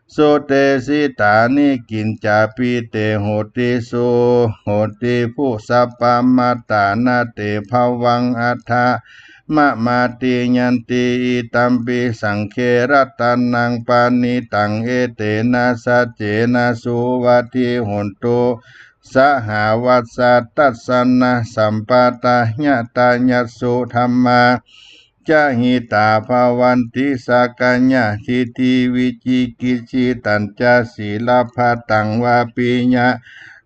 sudesitāni kiñcāpi te hoti suhoti phusappamattā na te bhavaṃ aṭṭhamamādiyanti idampi saṅghe ratanaṃ paṇītaṃ etena saccena suvatthi hontu. Sahāvassadatthasannasambādhañatayassu dhammā jahitā bhavanti sakkāyadiṭṭhi vicikicchitañca sīlabbataṃ vāpiya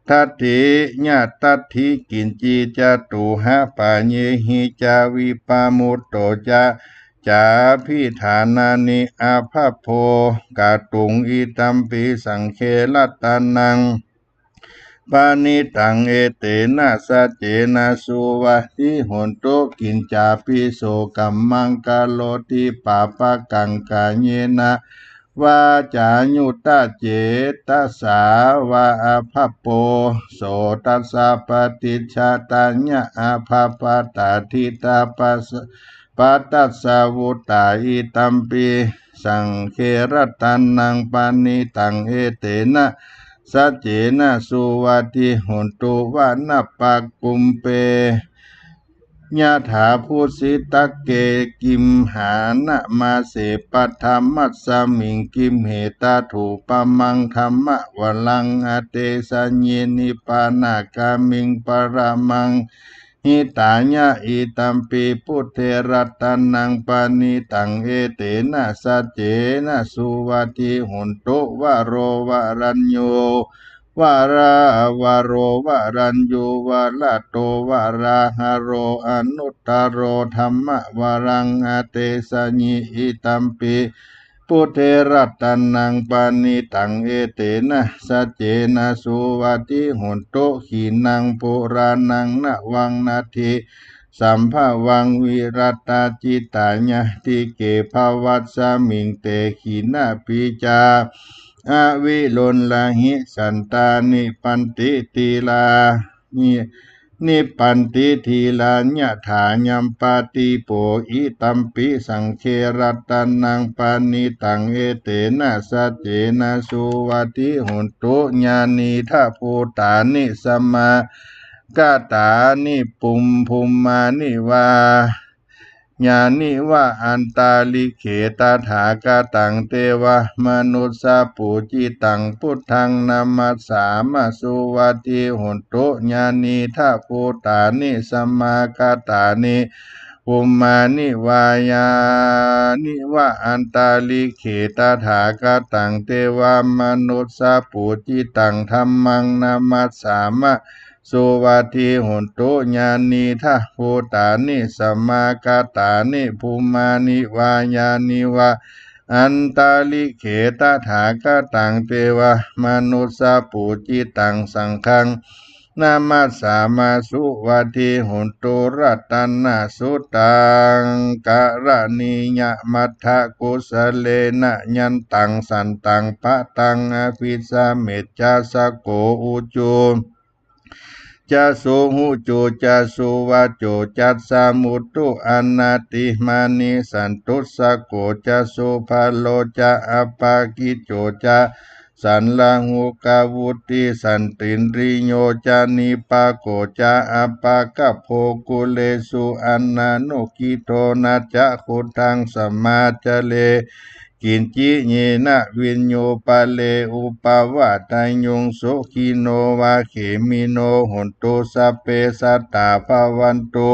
daṭṭhi ñattatthi kiñci catūhapāyehi ca vippamutto ca cābhiṭhānāni abhabbo kātuṃ idampi saṅghe ratanaṃ paṇītaṃ etena saccena suvatthi hontu. Kiñcāpi so kammaṃ karoti pāpakaṃ kāyena vācāyuda cetasā vā abhabbo so tassa paṭicchādāya abhabbatā diṭṭhapadassa vuttā idampi saṅghe ratanaṃ paṇītaṃ etena saccena suvatthi hontu. Vanappagumbe yathā bhussitagge gimhānamāse paṭhamasmiṃ gimhe tathūpamaṃ dhammavaraṃ adesayi nibbānagāmiṃ paramaṃ hitāya idampi buddhe ratanaṃ paṇītaṃ etena saccena suvatthi hontu. Varo varaññū varāvaro varaññū varato varāharo anuttaro dhammavaraṃ adesayi idampi buddhe ratanaṃ paṇītaṃ etena saccena suvatthi hontu. Khīṇaṃ purāṇaṃ navaṃ natthi sambhavaṃ virattacittāyatike bhavasmiṃ te khīṇabījā aviruḷhichandā nibbanti dhīrā ni- nibbanti dhīrā yathāyampadīpo idampi saṅghe ratanaṃ paṇītaṃ etena saccena suvatthi hontu. Yānīdha bhūtāni samāgatāni bhummāni vā ยานิวะ อันตะริกเข ตถาคตัง เตวะมนุสสะปูจิตัง พุทธัง นะมัสสามา สุวัตถิหุนตุ ยานีทะ ภูตานิ สมาคตานิ ภูมานิวะ ยานิวะ อันตะริกเข ตถาคตัง เตวะมนุสสะปูจิตัง ธัมมัง นะมัสสามา สุวัตถิหุนตุ ยานีทะ ภูตานิ สมาคตานิ ภูมานิวะ ยานิวะ อันตะริกเข ตถาคตัง เตวะมนุสสะปูจิตัง สังฆัง นะมัสสามา สุวัตถิหุนตุ รัตนะสุตตัง กะระณียะ มัทธะกุสะเลนะ ยันตัง สันตัง พะตัง อะภิสะเมจจะ สะโก อุจุ จะ สุหุจุ จะ สุวะจุ จัสสะมุตตุ อะนาติมานี สันตุสสะโก จะ สุภะโล จะ อัปปะกิจโจ จะ สัลละหุกะวุตติ สันตินริโย จะ นิปปะโก จะ อัปปะกัปโป กุเลสุ อะนานุกิโท นะจะ ขุดถัง สมาจะเร กิญจิ เยนะ วิญญูปะเร อุปะวาทะยุง สุขิโน วา เขมิโน หุนตุ สัพเพ สัตตา ภะวันตุ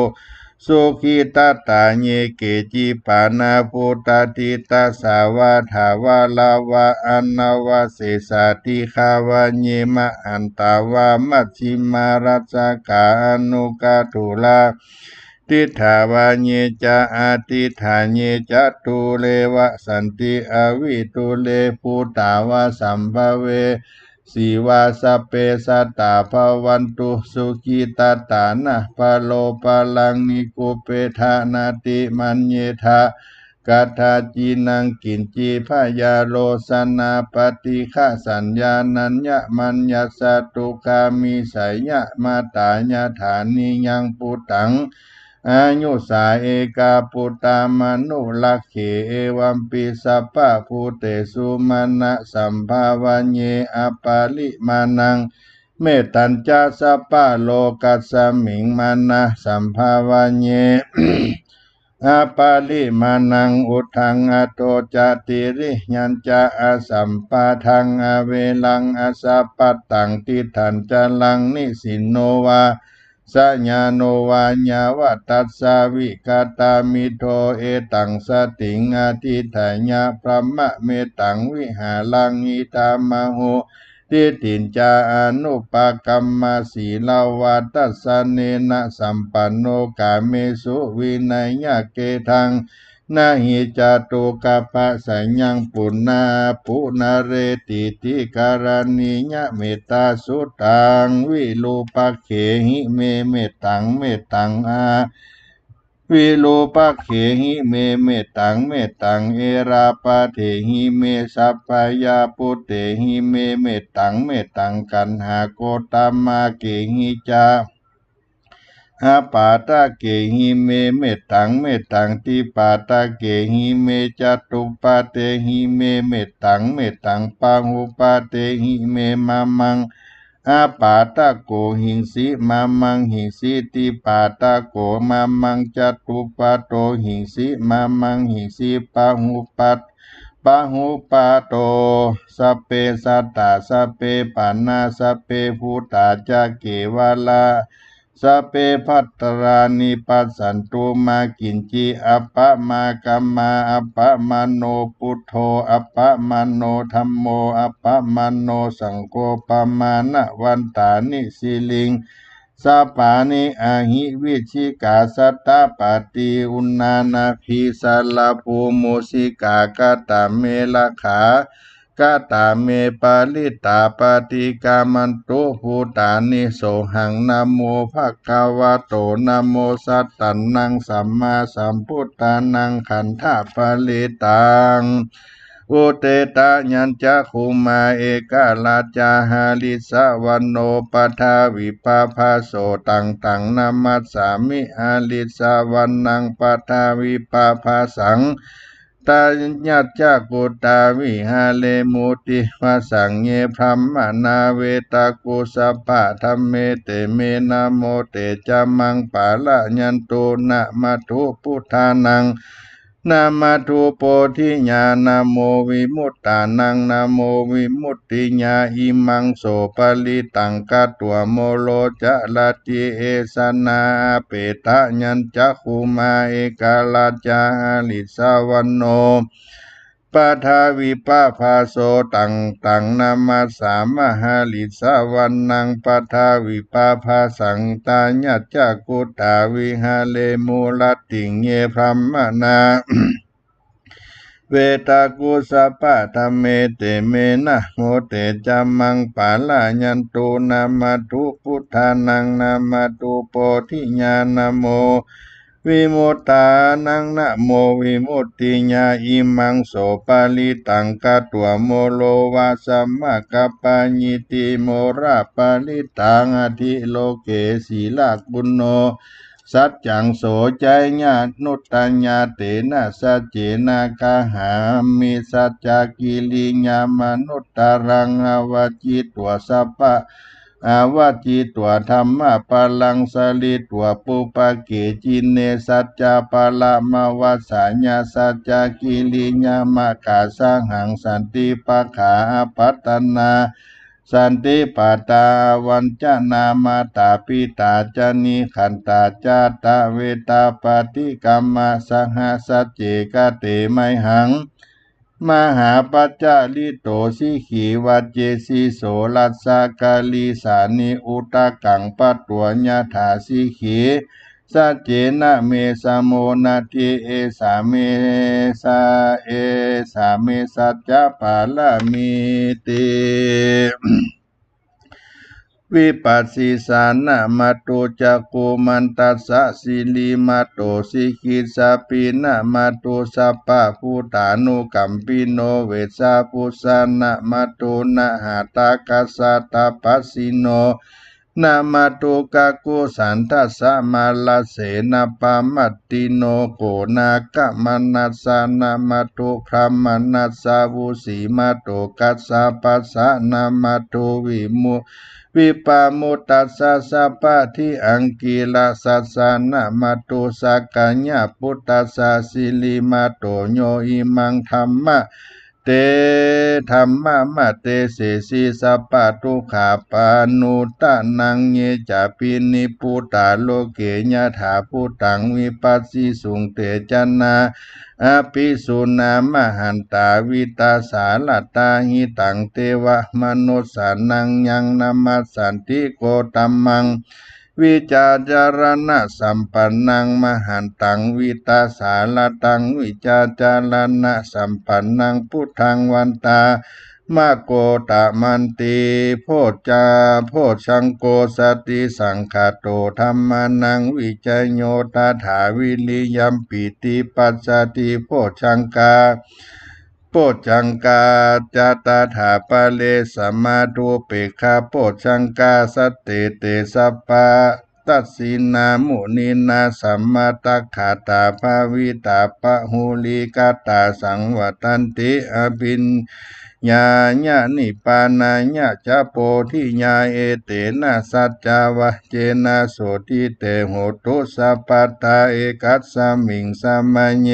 สุขิทัตตา เย เกจิ ปาณา พุทธาทิตาสา วา ถาวะราวา อะนะวะเสสา ติฆาวะ เย มะหันตา วา มัชฌิมา รัสสะกา อะนุกะถุลา ติฏฐาวะ เย จะ อะติฏฐา เย จะ ดูเร วะสันติ อะวิดูเร ภูตาวะ สัมภะเวสีวา สัพเพ สัตตา ภะวันตุ สุขิทัตตา นะ พะโล ภะลัง นิกุปเปทะ นะติมัญเญทะ กัตถะจินัง กิญจิ พะยาโรสนา ปะติฆะสัญญา นัญญะมัญญะสะ ตุคามิสะยะมะตา ยะถา นิยัง ปุตตัง อายุสา เอกา ปุตตา มะนุรักเข เอวัมปิ สัพพะภูเตสุ มานะสัมภะวะเย อะปะริมาณัง เมตตัญจะ สัพพะโลกัสสะมิง มานะสัมภะวะเย อะปะริมาณัง อุทธัง อะโธ จะ ติริยัญจะ อะสัมปะทัง อะเวรัง อะสัพพัตตัง ติฏฐัญจะรัง นิสินโน วา สยาโน วา ยาวะตัสสะ วิกะตามิโท เอตัง สะติง อะธิฏฐะยะ พรหมะเมตัง วิหารัง อิทัมมะหุ ทิฏฐิญจะ อะนุปะกัมมะ สีลาวาทัสสะเนนะ สัมปันโน กาเมสุ วินัยะเกทัง นะหิ จะตุกะปะสะยัง ปุนะ ปุนะเรติ ติกะรณียะ เมตตาสุตตัง วิรูปักเขหิ เม เมตตัง เมตตัง อะ วิรูปักเขหิ เม เมตตัง เมตตัง เอราปะเทหิ เม สัพพะยาปุตเตหิ เม เมตตัง เมตตัง กัณหะโกตมะเขหิ จะ อะปาทะเขหิ เม เมตตัง เมตตัง ติปาทะเขหิ เม จะตุปะเทหิ เม เมตตัง เมตตัง ปะหุปะเทหิ เม มะมัง อะปาทะโขหิงสิ มะมังหิงสิ ติปาทะโข มะมัง จะตุปะโทหิงสิ มะมังหิงสิ ปะหุปะ ปะหุปะโท สัพเพสัตตา สัพเพปาณา สัพเพภูตา จะ เขวะละ สัพเพภัตตารานิ ปัสสันตุ มะกิญจิ อัปปะมากัมมา อัปปะมาโณ พุทโธ อัปปะมาโณ ธัมโม อัปปะมาโณ สังโฆ ปะมาณะวันตานิ สิริง สะปานิ อะหิ วิชชิกา สัตตะปาตี อุณานาภี สะละภู มูสิกา กะตะเม ละขา กะตะเม ปะริตตา ปะติกะมันตุ ภูตานิ โสหัง นะโมภะคะวะโต นะโมสัตตันนัง สัมมาสัมพุทธานัง ขันธะปะริตตัง อุเตตะยัญจะ คุมมา เอกะราชา หะริสสะวะโน ปะทาวิปะภะโส ตัง ตัง นะมัสสามิ หะริสสะวะนัง ปะทาวิปะภะสัง ตายัจจกุตาวิหาเรมุติวสังเย บรมมาเวตากุสปะ ธัมเม เต เม นะโม เต จะ มัง ปะ ระ ยันตุ นะ มะ ธุ ปุทธานัง นะ มะ ธุ โพธิยา นะ โม วิมุตตานัง นะ โม วิมุตติยา อิมัง โส ปะริตัง กะ ตวะ โม โร จะ รัตติ เอ สะ นา อา เป ตะ ยัญ จะ คุ มา เอ กะ รา จะ หะ ริ สะ วะ โน ปะ ทะ วิ ปะ ภา โส ตัง ตัง นะ มัส สา มะ หะ ริ สะ วะ นัง ปะ ทะ วิ ปะ ภา สัง ตายัจจกุตาวิหาเรมุ รัตติง เย บรมมา เวตากุสปะ ธัมเม เต เม นะโม เต จะ มัง ปะ ระ ยันตุ นะ มะ ธุ ปุทธานัง นะ มะ ธุ โพธิยา นะ โม วิมุตตานัง นะ โม วิมุตติยา อิมัง โส ปะริตัง กะ ตวะ โม โร วะ สะ มะ กะ ปะ ญิ ติ โม ระ ปะริตัง อะ ทิ โล เก สี ละ กุณ โณ สัจจัง โส จะ ยะ นุตตะ ยา เต นะ สัจเจ นะ กะ หา มิ สัจจะ กิริ ยา มะ นุตตะ รัง อะ วะ จิ ตวะ สะ ปะ อะ วะ จิ ตวะ ธัม มะ ปะ รัง สะ ริ ตวะ ปุ ปะ เก จิ เณ สัจจะ ปะ ระ มะ วะ สะ ยา สัจจะ กิริ ยา มะ กะ สะ หัง สันติ ปะ ขา อะ ปัตตะ นา สันติ ปะ ตา อะ วัญจะ นา มา ตา ปิ ตา จะ นิ ขัน ตา จะ ตะ เว ตา ปะ ฏิ กะ มะ สะ หะ สัจเจ กะ เต มะ หัง มหา ปัจจะ ริ โต สิ ขี วะ เจ สิ โส รัสสะ กะ ริ สา นิ อุ ตะ กัง ปะ ตวะ ยะ ถา สิ ขี สัจเจ นะ เม สะ โม นะ ทิ เอ สา เม สะ เอ สา เม สัจจะ ปะ ระ มิ ติ วิ ปัส สิ สา นะ มะ ตุ จะ กกุ มัน ตัส สะ สิ ริ มะ โต สิ ขิ สะ ปิ นะ มะ ตุ สัพ พะ พุท ธา นุ กัม ปิ โน เว สะ ปุ สะ นะ มะ ตุ นะ หะ ตะ กัส สะ ตะ ปัส สิ โน นะ มะ ตุ กะ กกุ สัน ทัส สะ มะ ระ เส นะ ปะ มัต ติ โน โก นา กะ มะ นัส สะ นะ มะ ตุ พรหมะ นัส สะ วุ สี มะ โต กัส สะ ปัส สะ นะ มะ ตุ วิมุ วิ ปะ มุต ตัส สะ สัพ พะ ทิ อัง กิ ระ สัส สะ นะ มะ ตุ สักกะยะ ปุต ตัส สะ สิ ริ มะ โต โย อิ มัง ธัม มะ เต ธัมมะ มะ เต เส สิ สัพ พะ ทุก ขะ ปะ นุ ตะ นัง เย จะ ปิ นิ พ พุ ต า โล เก ยะ ถา พุ ทัง วิ ปัส สิ สุง เต จะ นา อะ ภิ สุ นา มะ หัน ตา วิ ตา สา ระ ตา หิ ตัง เต วะ มะ นุ ส สา นัง ยัง นะ มัส สัน ติ โก ตัม มัง วิ จา จา ระ ณะ สัม ปัน นัง มะ หัน ตัง วิ ตา สา ระ ตัง วิ จา จา ระ ณะ สัม ปัน นัง พุ ทธัง วัน ตา มะ โก ตะ มัน ติ โพชฌา โพชฌัง โก สติ สัง ขะ โต ธัม มา นัง วิ จะ โย ต ถา วิ ริ ยัม ปิ ติ ปัส สะ ติ โพชฌัง กา โพชฌัง กา จะ ต ถา ปะ เร ส มา ดู เป ก ขะ โพชฌัง กา สัต เต เต สัพ พะ ทัส สิ นา มุ นิ นา สัม มะ ต ถา ขะ ตา ภา วิ ตา ปะ หุ ริ ก ตา สัง วั ทัน ติ อะ ภิ ญ ญา ยะ นิ พ พา นา ยะ จะ โพ ธิ ญา เอ เต นะ สัจจ วะ เจ นะ โส ทิ เต โห ตุ สัพ พะ ทา เอ กัส มิง สะ มะ เย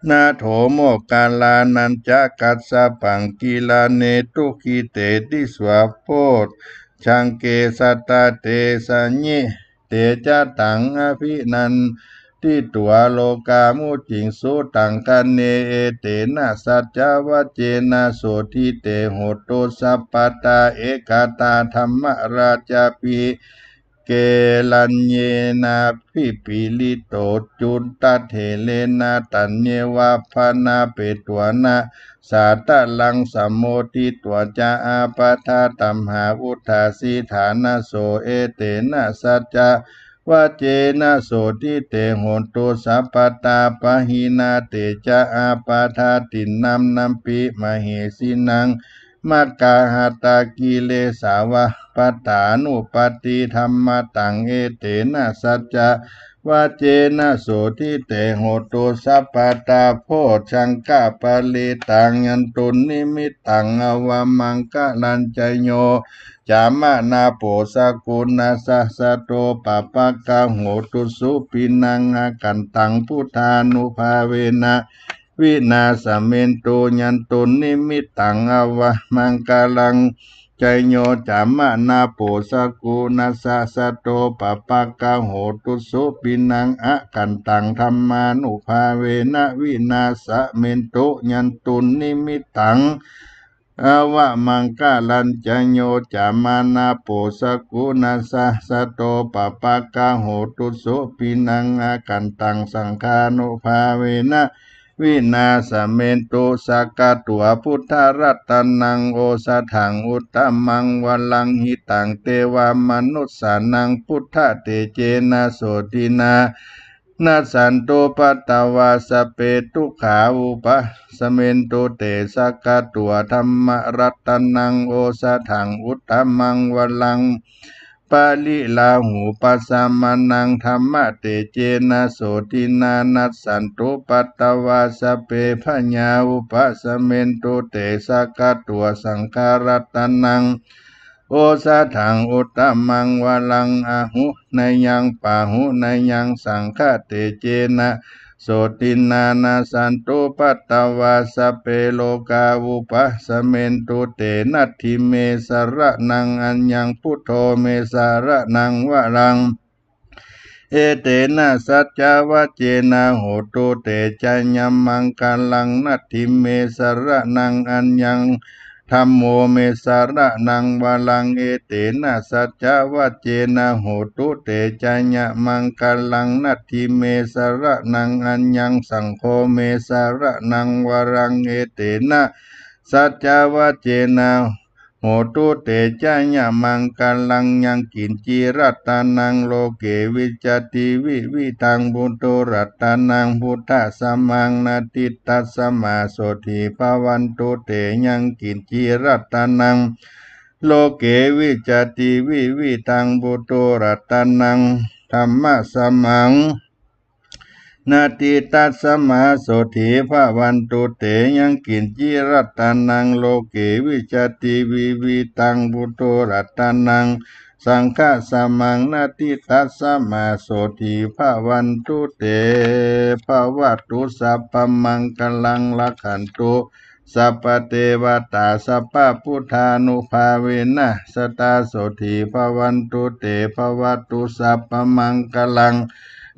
นะ โถ โมคคัลลานัญ จะ กัส สะ ปัง กิ ระ เณ ทุ กิ เต ติ สวะ โพชฌัง เก สัต ตะ เต สะ ยิ เต จะ ตัง อะ ภิ นัน ทิ ตวะ โล กา มุ จิง สุ ตัง คะ เน เอ เต นะ สัจจ วะ เจ นะ โส ทิ เต โห ตุ สัพ พะ ทา เอ ก ตา ธัม มะ รา จะ ภิ เก รัญ เย นะ ภิ ปะ ริ โต จุน ตะ เถ เร นะ ตัญ เย วะ พะ นะ เป ตวะ นะ สา ตะ รัง สะ โม ทิ ตวะ จะ อา ปะ ทา ตัม หา วุ ฒา สิ ฐา นะ โส เอ เต นะ สัจจ วะ เจ นะ โส ทิ เต โห ตุ สัพ พะ ทา ปะ หิ นา เต จะ อา ปะ ทา ติน นัม นัม ปิ มะ เห สิ นัง มักขาหัตถกิเลสา วัพพะทานุปัฏฐิธัมมะตัง เอเตนะ สัจจวะเจนะ โสทิเต โหตุ สัพพะทา โพชฌังคะปะริตา ยันตุนนิมิตตัง อวะมังคะลัญจะ โย จามะนา โป สะกุณะสะ สะโต ปะปะกะ โหตุ สุปิณัง อกันตัง พุทธานุภาเวนะ วินาสะเมนตุ ยันตุนนิมิตตัง อวะมังคะลัญจะ โย จามะนา โป สะกุณะสะ สะโต ปะปะกะ โหตุ สุปิณัง อกันตัง ธัมมานุภาเวนะ วินาสะเมนตุ ยันตุนนิมิตตัง อวะมังคะลัญจะ โย จามะนา โป สะกุณะสะ สะโต ปะปะกะ โหตุ สุปิณัง อกันตัง สังฆานุภาเวนะ วินาสะเมนตุ สักขะตวา พุทธะรัตนัง โอสะถัง อุตตะมัง วะรัง หิตัง เตวะมะนุสสานัง พุทธะเตเจนะ โสตินา นัสสันตุ ปัตตวา สัพเพ ทุกขา อุปะสะเมนตุ เต สักขะตวา ธัมมะรัตนัง โอสะถัง อุตตะมัง วะรัง ปะริลาหูปะสะมะนัง ธัมมะเตเจนะ โสตินา นัสสันตุ ปัตตวา สัพเพ พะยา อุปะสะเมนตุ เต สักขะตวา สังฆะรัตนัง โอสะถัง อุตตะมัง วะรัง อาหุเนยัง ปาหุเนยัง สังฆะเตเจนะ โสตินา นัสสันตุ ปัตตวา สัพเพ โลกา อุปะสะเมนตุ เต นัตถิเม สะระณัง อัญญัง พุทโธ เม สะระณัง วะรัง เอเตนะ สัจจวะเจนะ โหตุ เต จะยะมังคะลัง นัตถิเม สะระณัง อัญญัง ธัมโม เม สะระณัง วะรัง เอเตนะ สัจจวะเจนะ โหตุ เต จะยะมังคะลัง นัตถิเม สะระณัง อัญญัง สังโฆ เม สะระณัง วะรัง เอเตนะ สัจจวะเจนะ โหตุ เต จะยะมังคะลัง ยังกิญจิ รัตนัง โลเก วิจจติ วิวิธัง ปุตโธ รัตนัง พุทธัสสะมัง นะติตัสสะมา โสฏฐี ภะวันตุ เต ยังกิญจิ รัตนัง โลเก วิจจติ วิวิธัง ปุตโธ รัตนัง ธัมมัสสะมัง นะติตัสสะมา โสฏฐี ภะวันตุ เต ยังกิญจิ รัตนัง โลเก วิจจติ วิวิธัง ปุตโธ รัตนัง สังฆัสสะมัง นะติตัสสะมา โสฏฐี ภะวันตุ เต ภะวะตุ สัพพะมังคะลัง รักขันตุ สัพพะเตวะตา สัพพะพุทธานุภาเวนะ สะตา โสฏฐี ภะวันตุ เต ภะวะตุ สัพพะมังคะลัง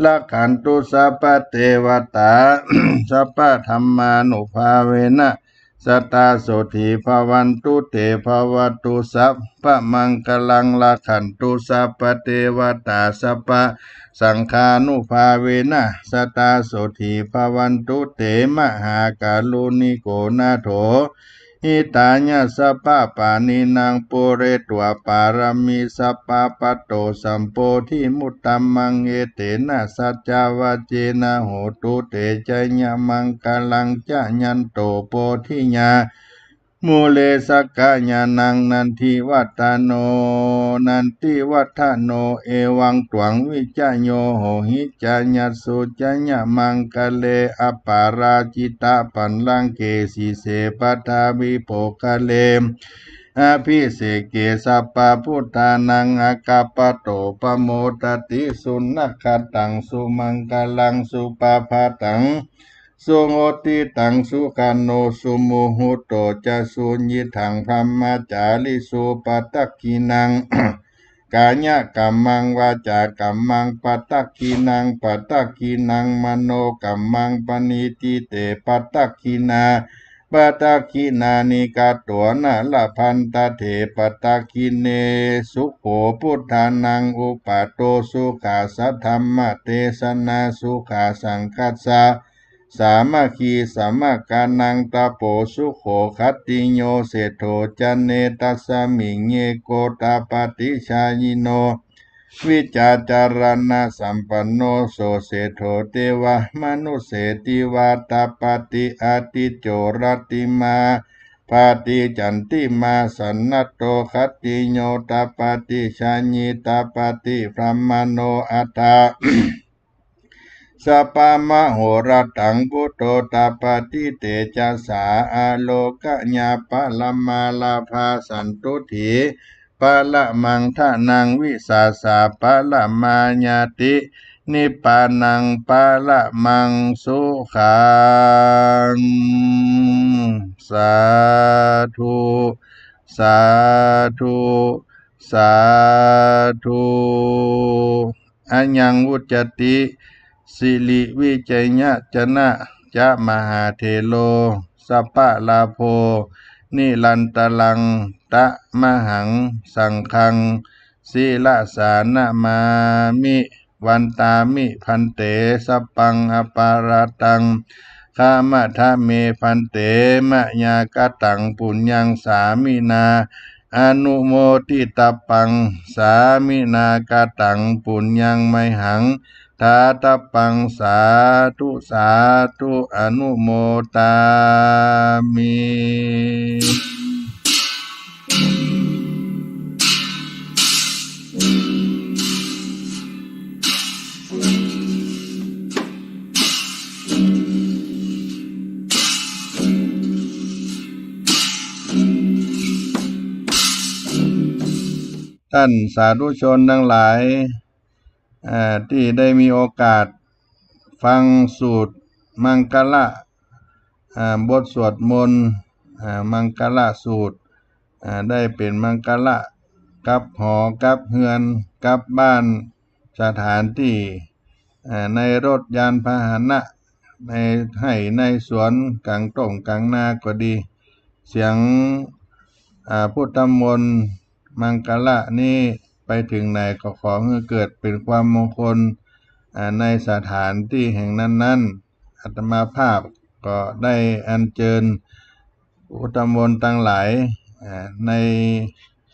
รักขันตุ สัพพะเตวะตา สัพพะธัมมานุภาเวนะ สะตา โสฏฐี ภะวันตุ เต ภะวะตุ สัพพะมังคะลัง รักขันตุ สัพพะเตวะตา สัพพะสังฆานุภาเวนะ สะตา โสฏฐี ภะวันตุ เต มหาการุณิโก นาโถ หิตายะ สัพพะปาณินัง ปูเรตวา ปารมี สัพพะ ปัตโต สัมโพธิมุตตะมัง เอเตนะ สัจจวะเจนะ โหตุ เต จะยะมังคะลัง จะยันโต โพธิยา มูเล สักขะยานัง นันทิวัฒโน นันทิวัฒโน เอวัง ตวัง วิจโย โหหิ จะยัสสุ จะยะมังคะเล อัปปาราจิตะปัลลังเก สีเส ปัทธาภิโภคะเล อภิเสเก สัพพะพุทธานัง อะกัปปะโต ปะโมดติ สุนะคะตัง สุมังคะลัง สุปะภาตัง สุหุตติตัง สุขันโต สุมุหุตโต จะ สุยิตถัง บรมจาริสุ ปะทักขิณัง กายะกัมมัง วาจากัมมัง ปะทักขิณัง ปะทักขิณัง มโนกัมมัง ปะณิทิ เต ปะทักขิณา ปะทักขิณานิ กะโต นะ ละพันตะเถ ปะทักขิเณ สุโข พุทธานัง อุปาโต สุขัสสะ ธัมมะเตสนา สุขัสสังคัสสะ สามัคคี สมะกานัง ตะโป สุโข ขัตติโย เศรษฐโถ จะ เนตัสสะมิง เย โกฏาปะติชายิโน วิจจาจารณะสัมปันโน โส เศรษฐโถ เตวะมนุสเสติวาตาปะติ อาทิจโจ รัตติมา ปาติจันติมา สันนัตโต ขัตติโย ตปาติ ชายี ตปาติ พรหมโณ อัฏฐะ สัพพะมโหรตัง พุทโธ ตปาติ เตจะสา อาโลกะยา ปะระมาลาภา สันตุฏฐี ปะระมัง ทะนัง วิสาสา ปะระมาญาติ นิปปานัง ปะระมัง สุขัง สาธุ สาธุ สาธุ อะยัง วุจจติ สิริวิจยะจะนะ จะ มหาเถโร สปะลาโภ นิรันตะรัง ตะมหัง สังฆัง สิระสา นะมามิ วันตามิ ภันเต สัพพัง อปาราตัง ขะมะทะเม ภันเต มะยากะตัง ปุญญัง สามินา อนุโมทิตะปัง สามินากะตัง ปุญญัง มะหัง ทาตะปัง สาธุ สาธุ อนุโมทามิ ต้านสาธุชนตังหลาย อ่า ตี้ได้มีโอกาสฟังสูตรมังคละ อ่า บทสวดมนต์ อ่า มังคละสูตร อ่า ได้เป๋นมังคละกับหอกับเฮือนกับบ้าน สถานตี้ อ่า ในรถยานพาหนะ ในไฮ่ในสวน ก๋างต้งก๋างนาก็ดี เสียง อ่า พุทธมนต์มังคละนี้ไปเถิงไหนก็ขอหื้อเกิดเป๋นความมงคล อ่า ในสถานตี้แห่งนั้นๆ อาตมาภาพก็ได้อัญเจิญพุทธมนต์ตังหลาย อ่า ใน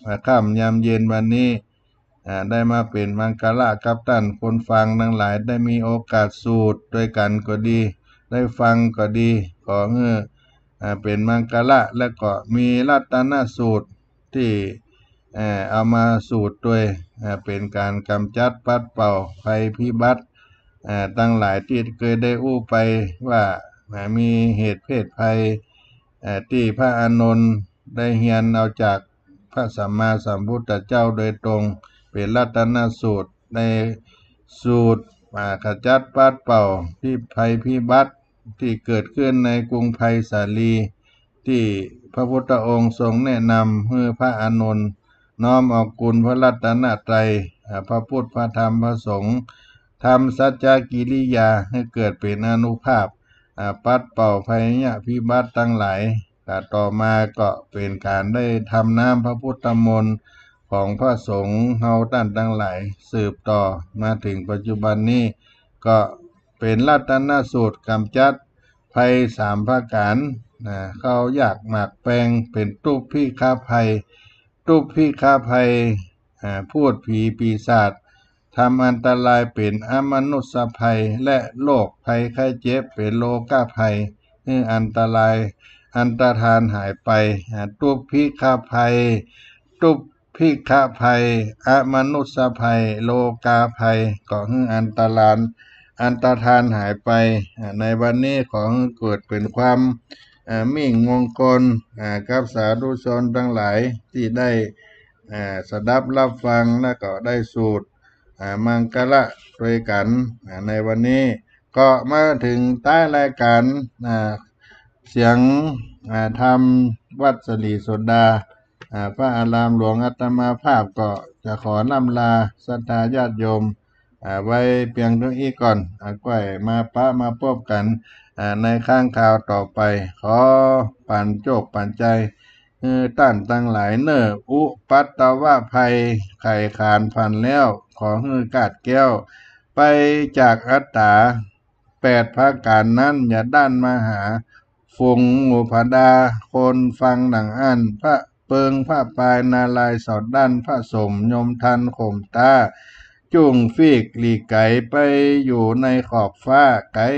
อ่า ค่ำยามเย็นวันนี้ อ่า ได้มาเป๋นมังคละกับต้านคนฟังตังหลาย ได้มีโอกาสสูตรตวยกั๋นก็ดี ได้ฟังก็ดี ขอหื้อ อ่า เป๋นมังคละ และก็มีรัตนสูตรตี้ เอ่อ เอามาสูตรตวย อ่า เป๋นก๋านก๋ำจัดปัดเป่าภัยพิบัติ อ่า ตังหลายตี้เกยได้อู้ไปว่า อ่า มีเหตุเพศภัย เอ่อ ตี้พระอานนท์ได้เฮียนเอาจากพระสัมมาสัมพุทธเจ้าโดยตรง เป๋นรัตนสูตร ในสูตร อ่า ขจัดปัดเป่าพิ ภัยพิบัติตี้เกิดขึ้นในกรุงไพศาลี ตี้พระพุทธองค์ทรงแนะนำหื้อพระอานนท์น้อมเอาคุณพระรัตนตรัย อ่า พระพุทธ พระธรรม พระสงฆ์ ทำสัจจกิริยาหื้อเกิดเป๋นอานุภาพ อ่า ปัดเป่าภัยพิบัติตังหลาย อ่า ต่อมาก็เป๋นก๋านได้ทำน้ำพระพุทธมนต์ของพระสงฆ์เฮาต้านตังหลาย สืบต่อมาเถิงปัจจุบันนี้ ก็เป๋นรัตนสูตรก๋ำจัดภัยสามประก๋าน นะ ข้าวยากหมากแปง เป๋นตุ๊พพิฆภัย ตุ๊พพิฆภัย อ่า พูดผีปีศาจ ทำอันตรายเป๋นอมนุสสภัย และโรคภัยไข้เจ็บเป๋นโลกภัย หื้ออันตรายอันตรธานหายไป อ่า ตุ๊พพิฆภัย ตุ๊พพิฆภัย อมนุสสภัย โลกาภัย ก็หื้ออันตราน อันตรธานหายไป อ่า ในวันนี้ขอหื้อเกิดเป๋นความ อ่า มิ่งมงคล อ่า กับสาธุชนตังหลายตี้ได้ อ่า สดับฮับฟัง และก็ได้สูตร อ่า มังคละตวยกั๋น อ่า ในวันนี้ ก็มาเถิงต๊ายรายก๋าน อ่า เสียง อ่า ธรรมวัดสิริโสดา อ่า พระอารามหลวง อาตมาภาพก็จะขอร่ำลาศรัทธาญาติโยม อ่า ไว้เปียงเต้าอี้ก่อน อ่า ก้อยมาปะมาปบกั๋น อ่า ในครั้งคราวต่อไป ขอปั๋นโจคปั๋นใจ๋ หื้อต้านตังหลายเน่อ อุปัทวภัยไข่ขานผันแล้ว ขอหื้อคลาดแคล้วไปจากอัตตา แปดประก๋านนั้น อย่าด้านมาหา ฝูงหมู่พดา คนฟังดังอั้น พระเปิงพระปายนารายณ์สอดดั้น พระสมยมทันข่มต๋า จุ่งฟีกหลีกไก๋ไปอยู่ในขอบฟ้า ไก๋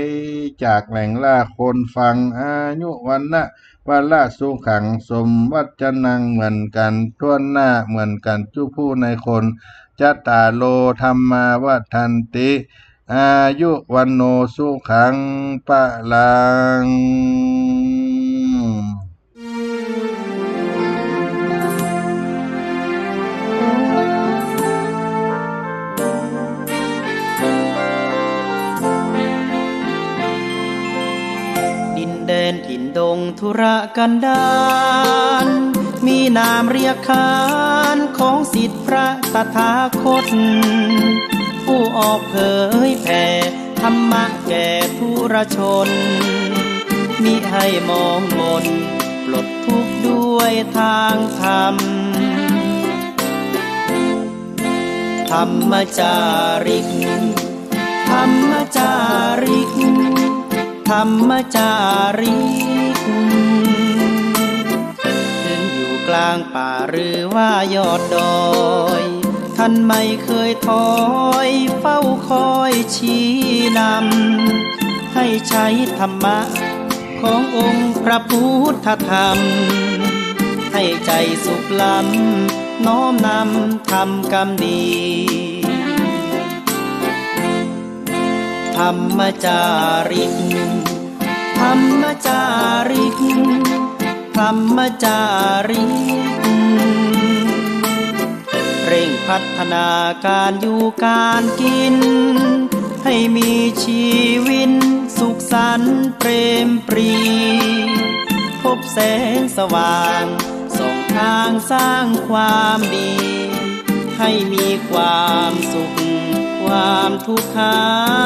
จากแหล่งล่า คนฟังอายุวรรณะ พละสุขัง สมวัจจะนัง เหมือนกั๋นถ้วนหน้า เหมือนกั๋นจุผู้ในคน จัตตาโร ธัมมา วัฑฒันติ อายุ วัณโณ สุขัง พลัง ดินแดนถิ่นดงทุรกันดาร มีนามเรียกขานของศิษย์พระตถาคต ผู้ออกเผยแผ่ธรรมะแก่ทุรชน มิให้หมองหม่น ปลดทุกข์ด้วยทางธรรม ธรรมจาริก ธรรมจาริก ธรรมจาริก ถึงอยู่กลางป่าหรือว่ายอดดอย ท่านไม่เคยถอย เฝ้าคอยชี้นำ ให้ใช้ธรรมะขององค์พระพุทธธรรม ให้ใจสุขล้ำ น้อมนำทำกรรมดี ธรรมจาริก ธรรมจาริก ธรรมจาริก เร่งพัฒนาการอยู่การกิน ให้มีชีวินสุขสันต์เปรมปรี พบแสงสว่างส่องทางสร้างความดี ให้มีความสุขความทุกข์หาย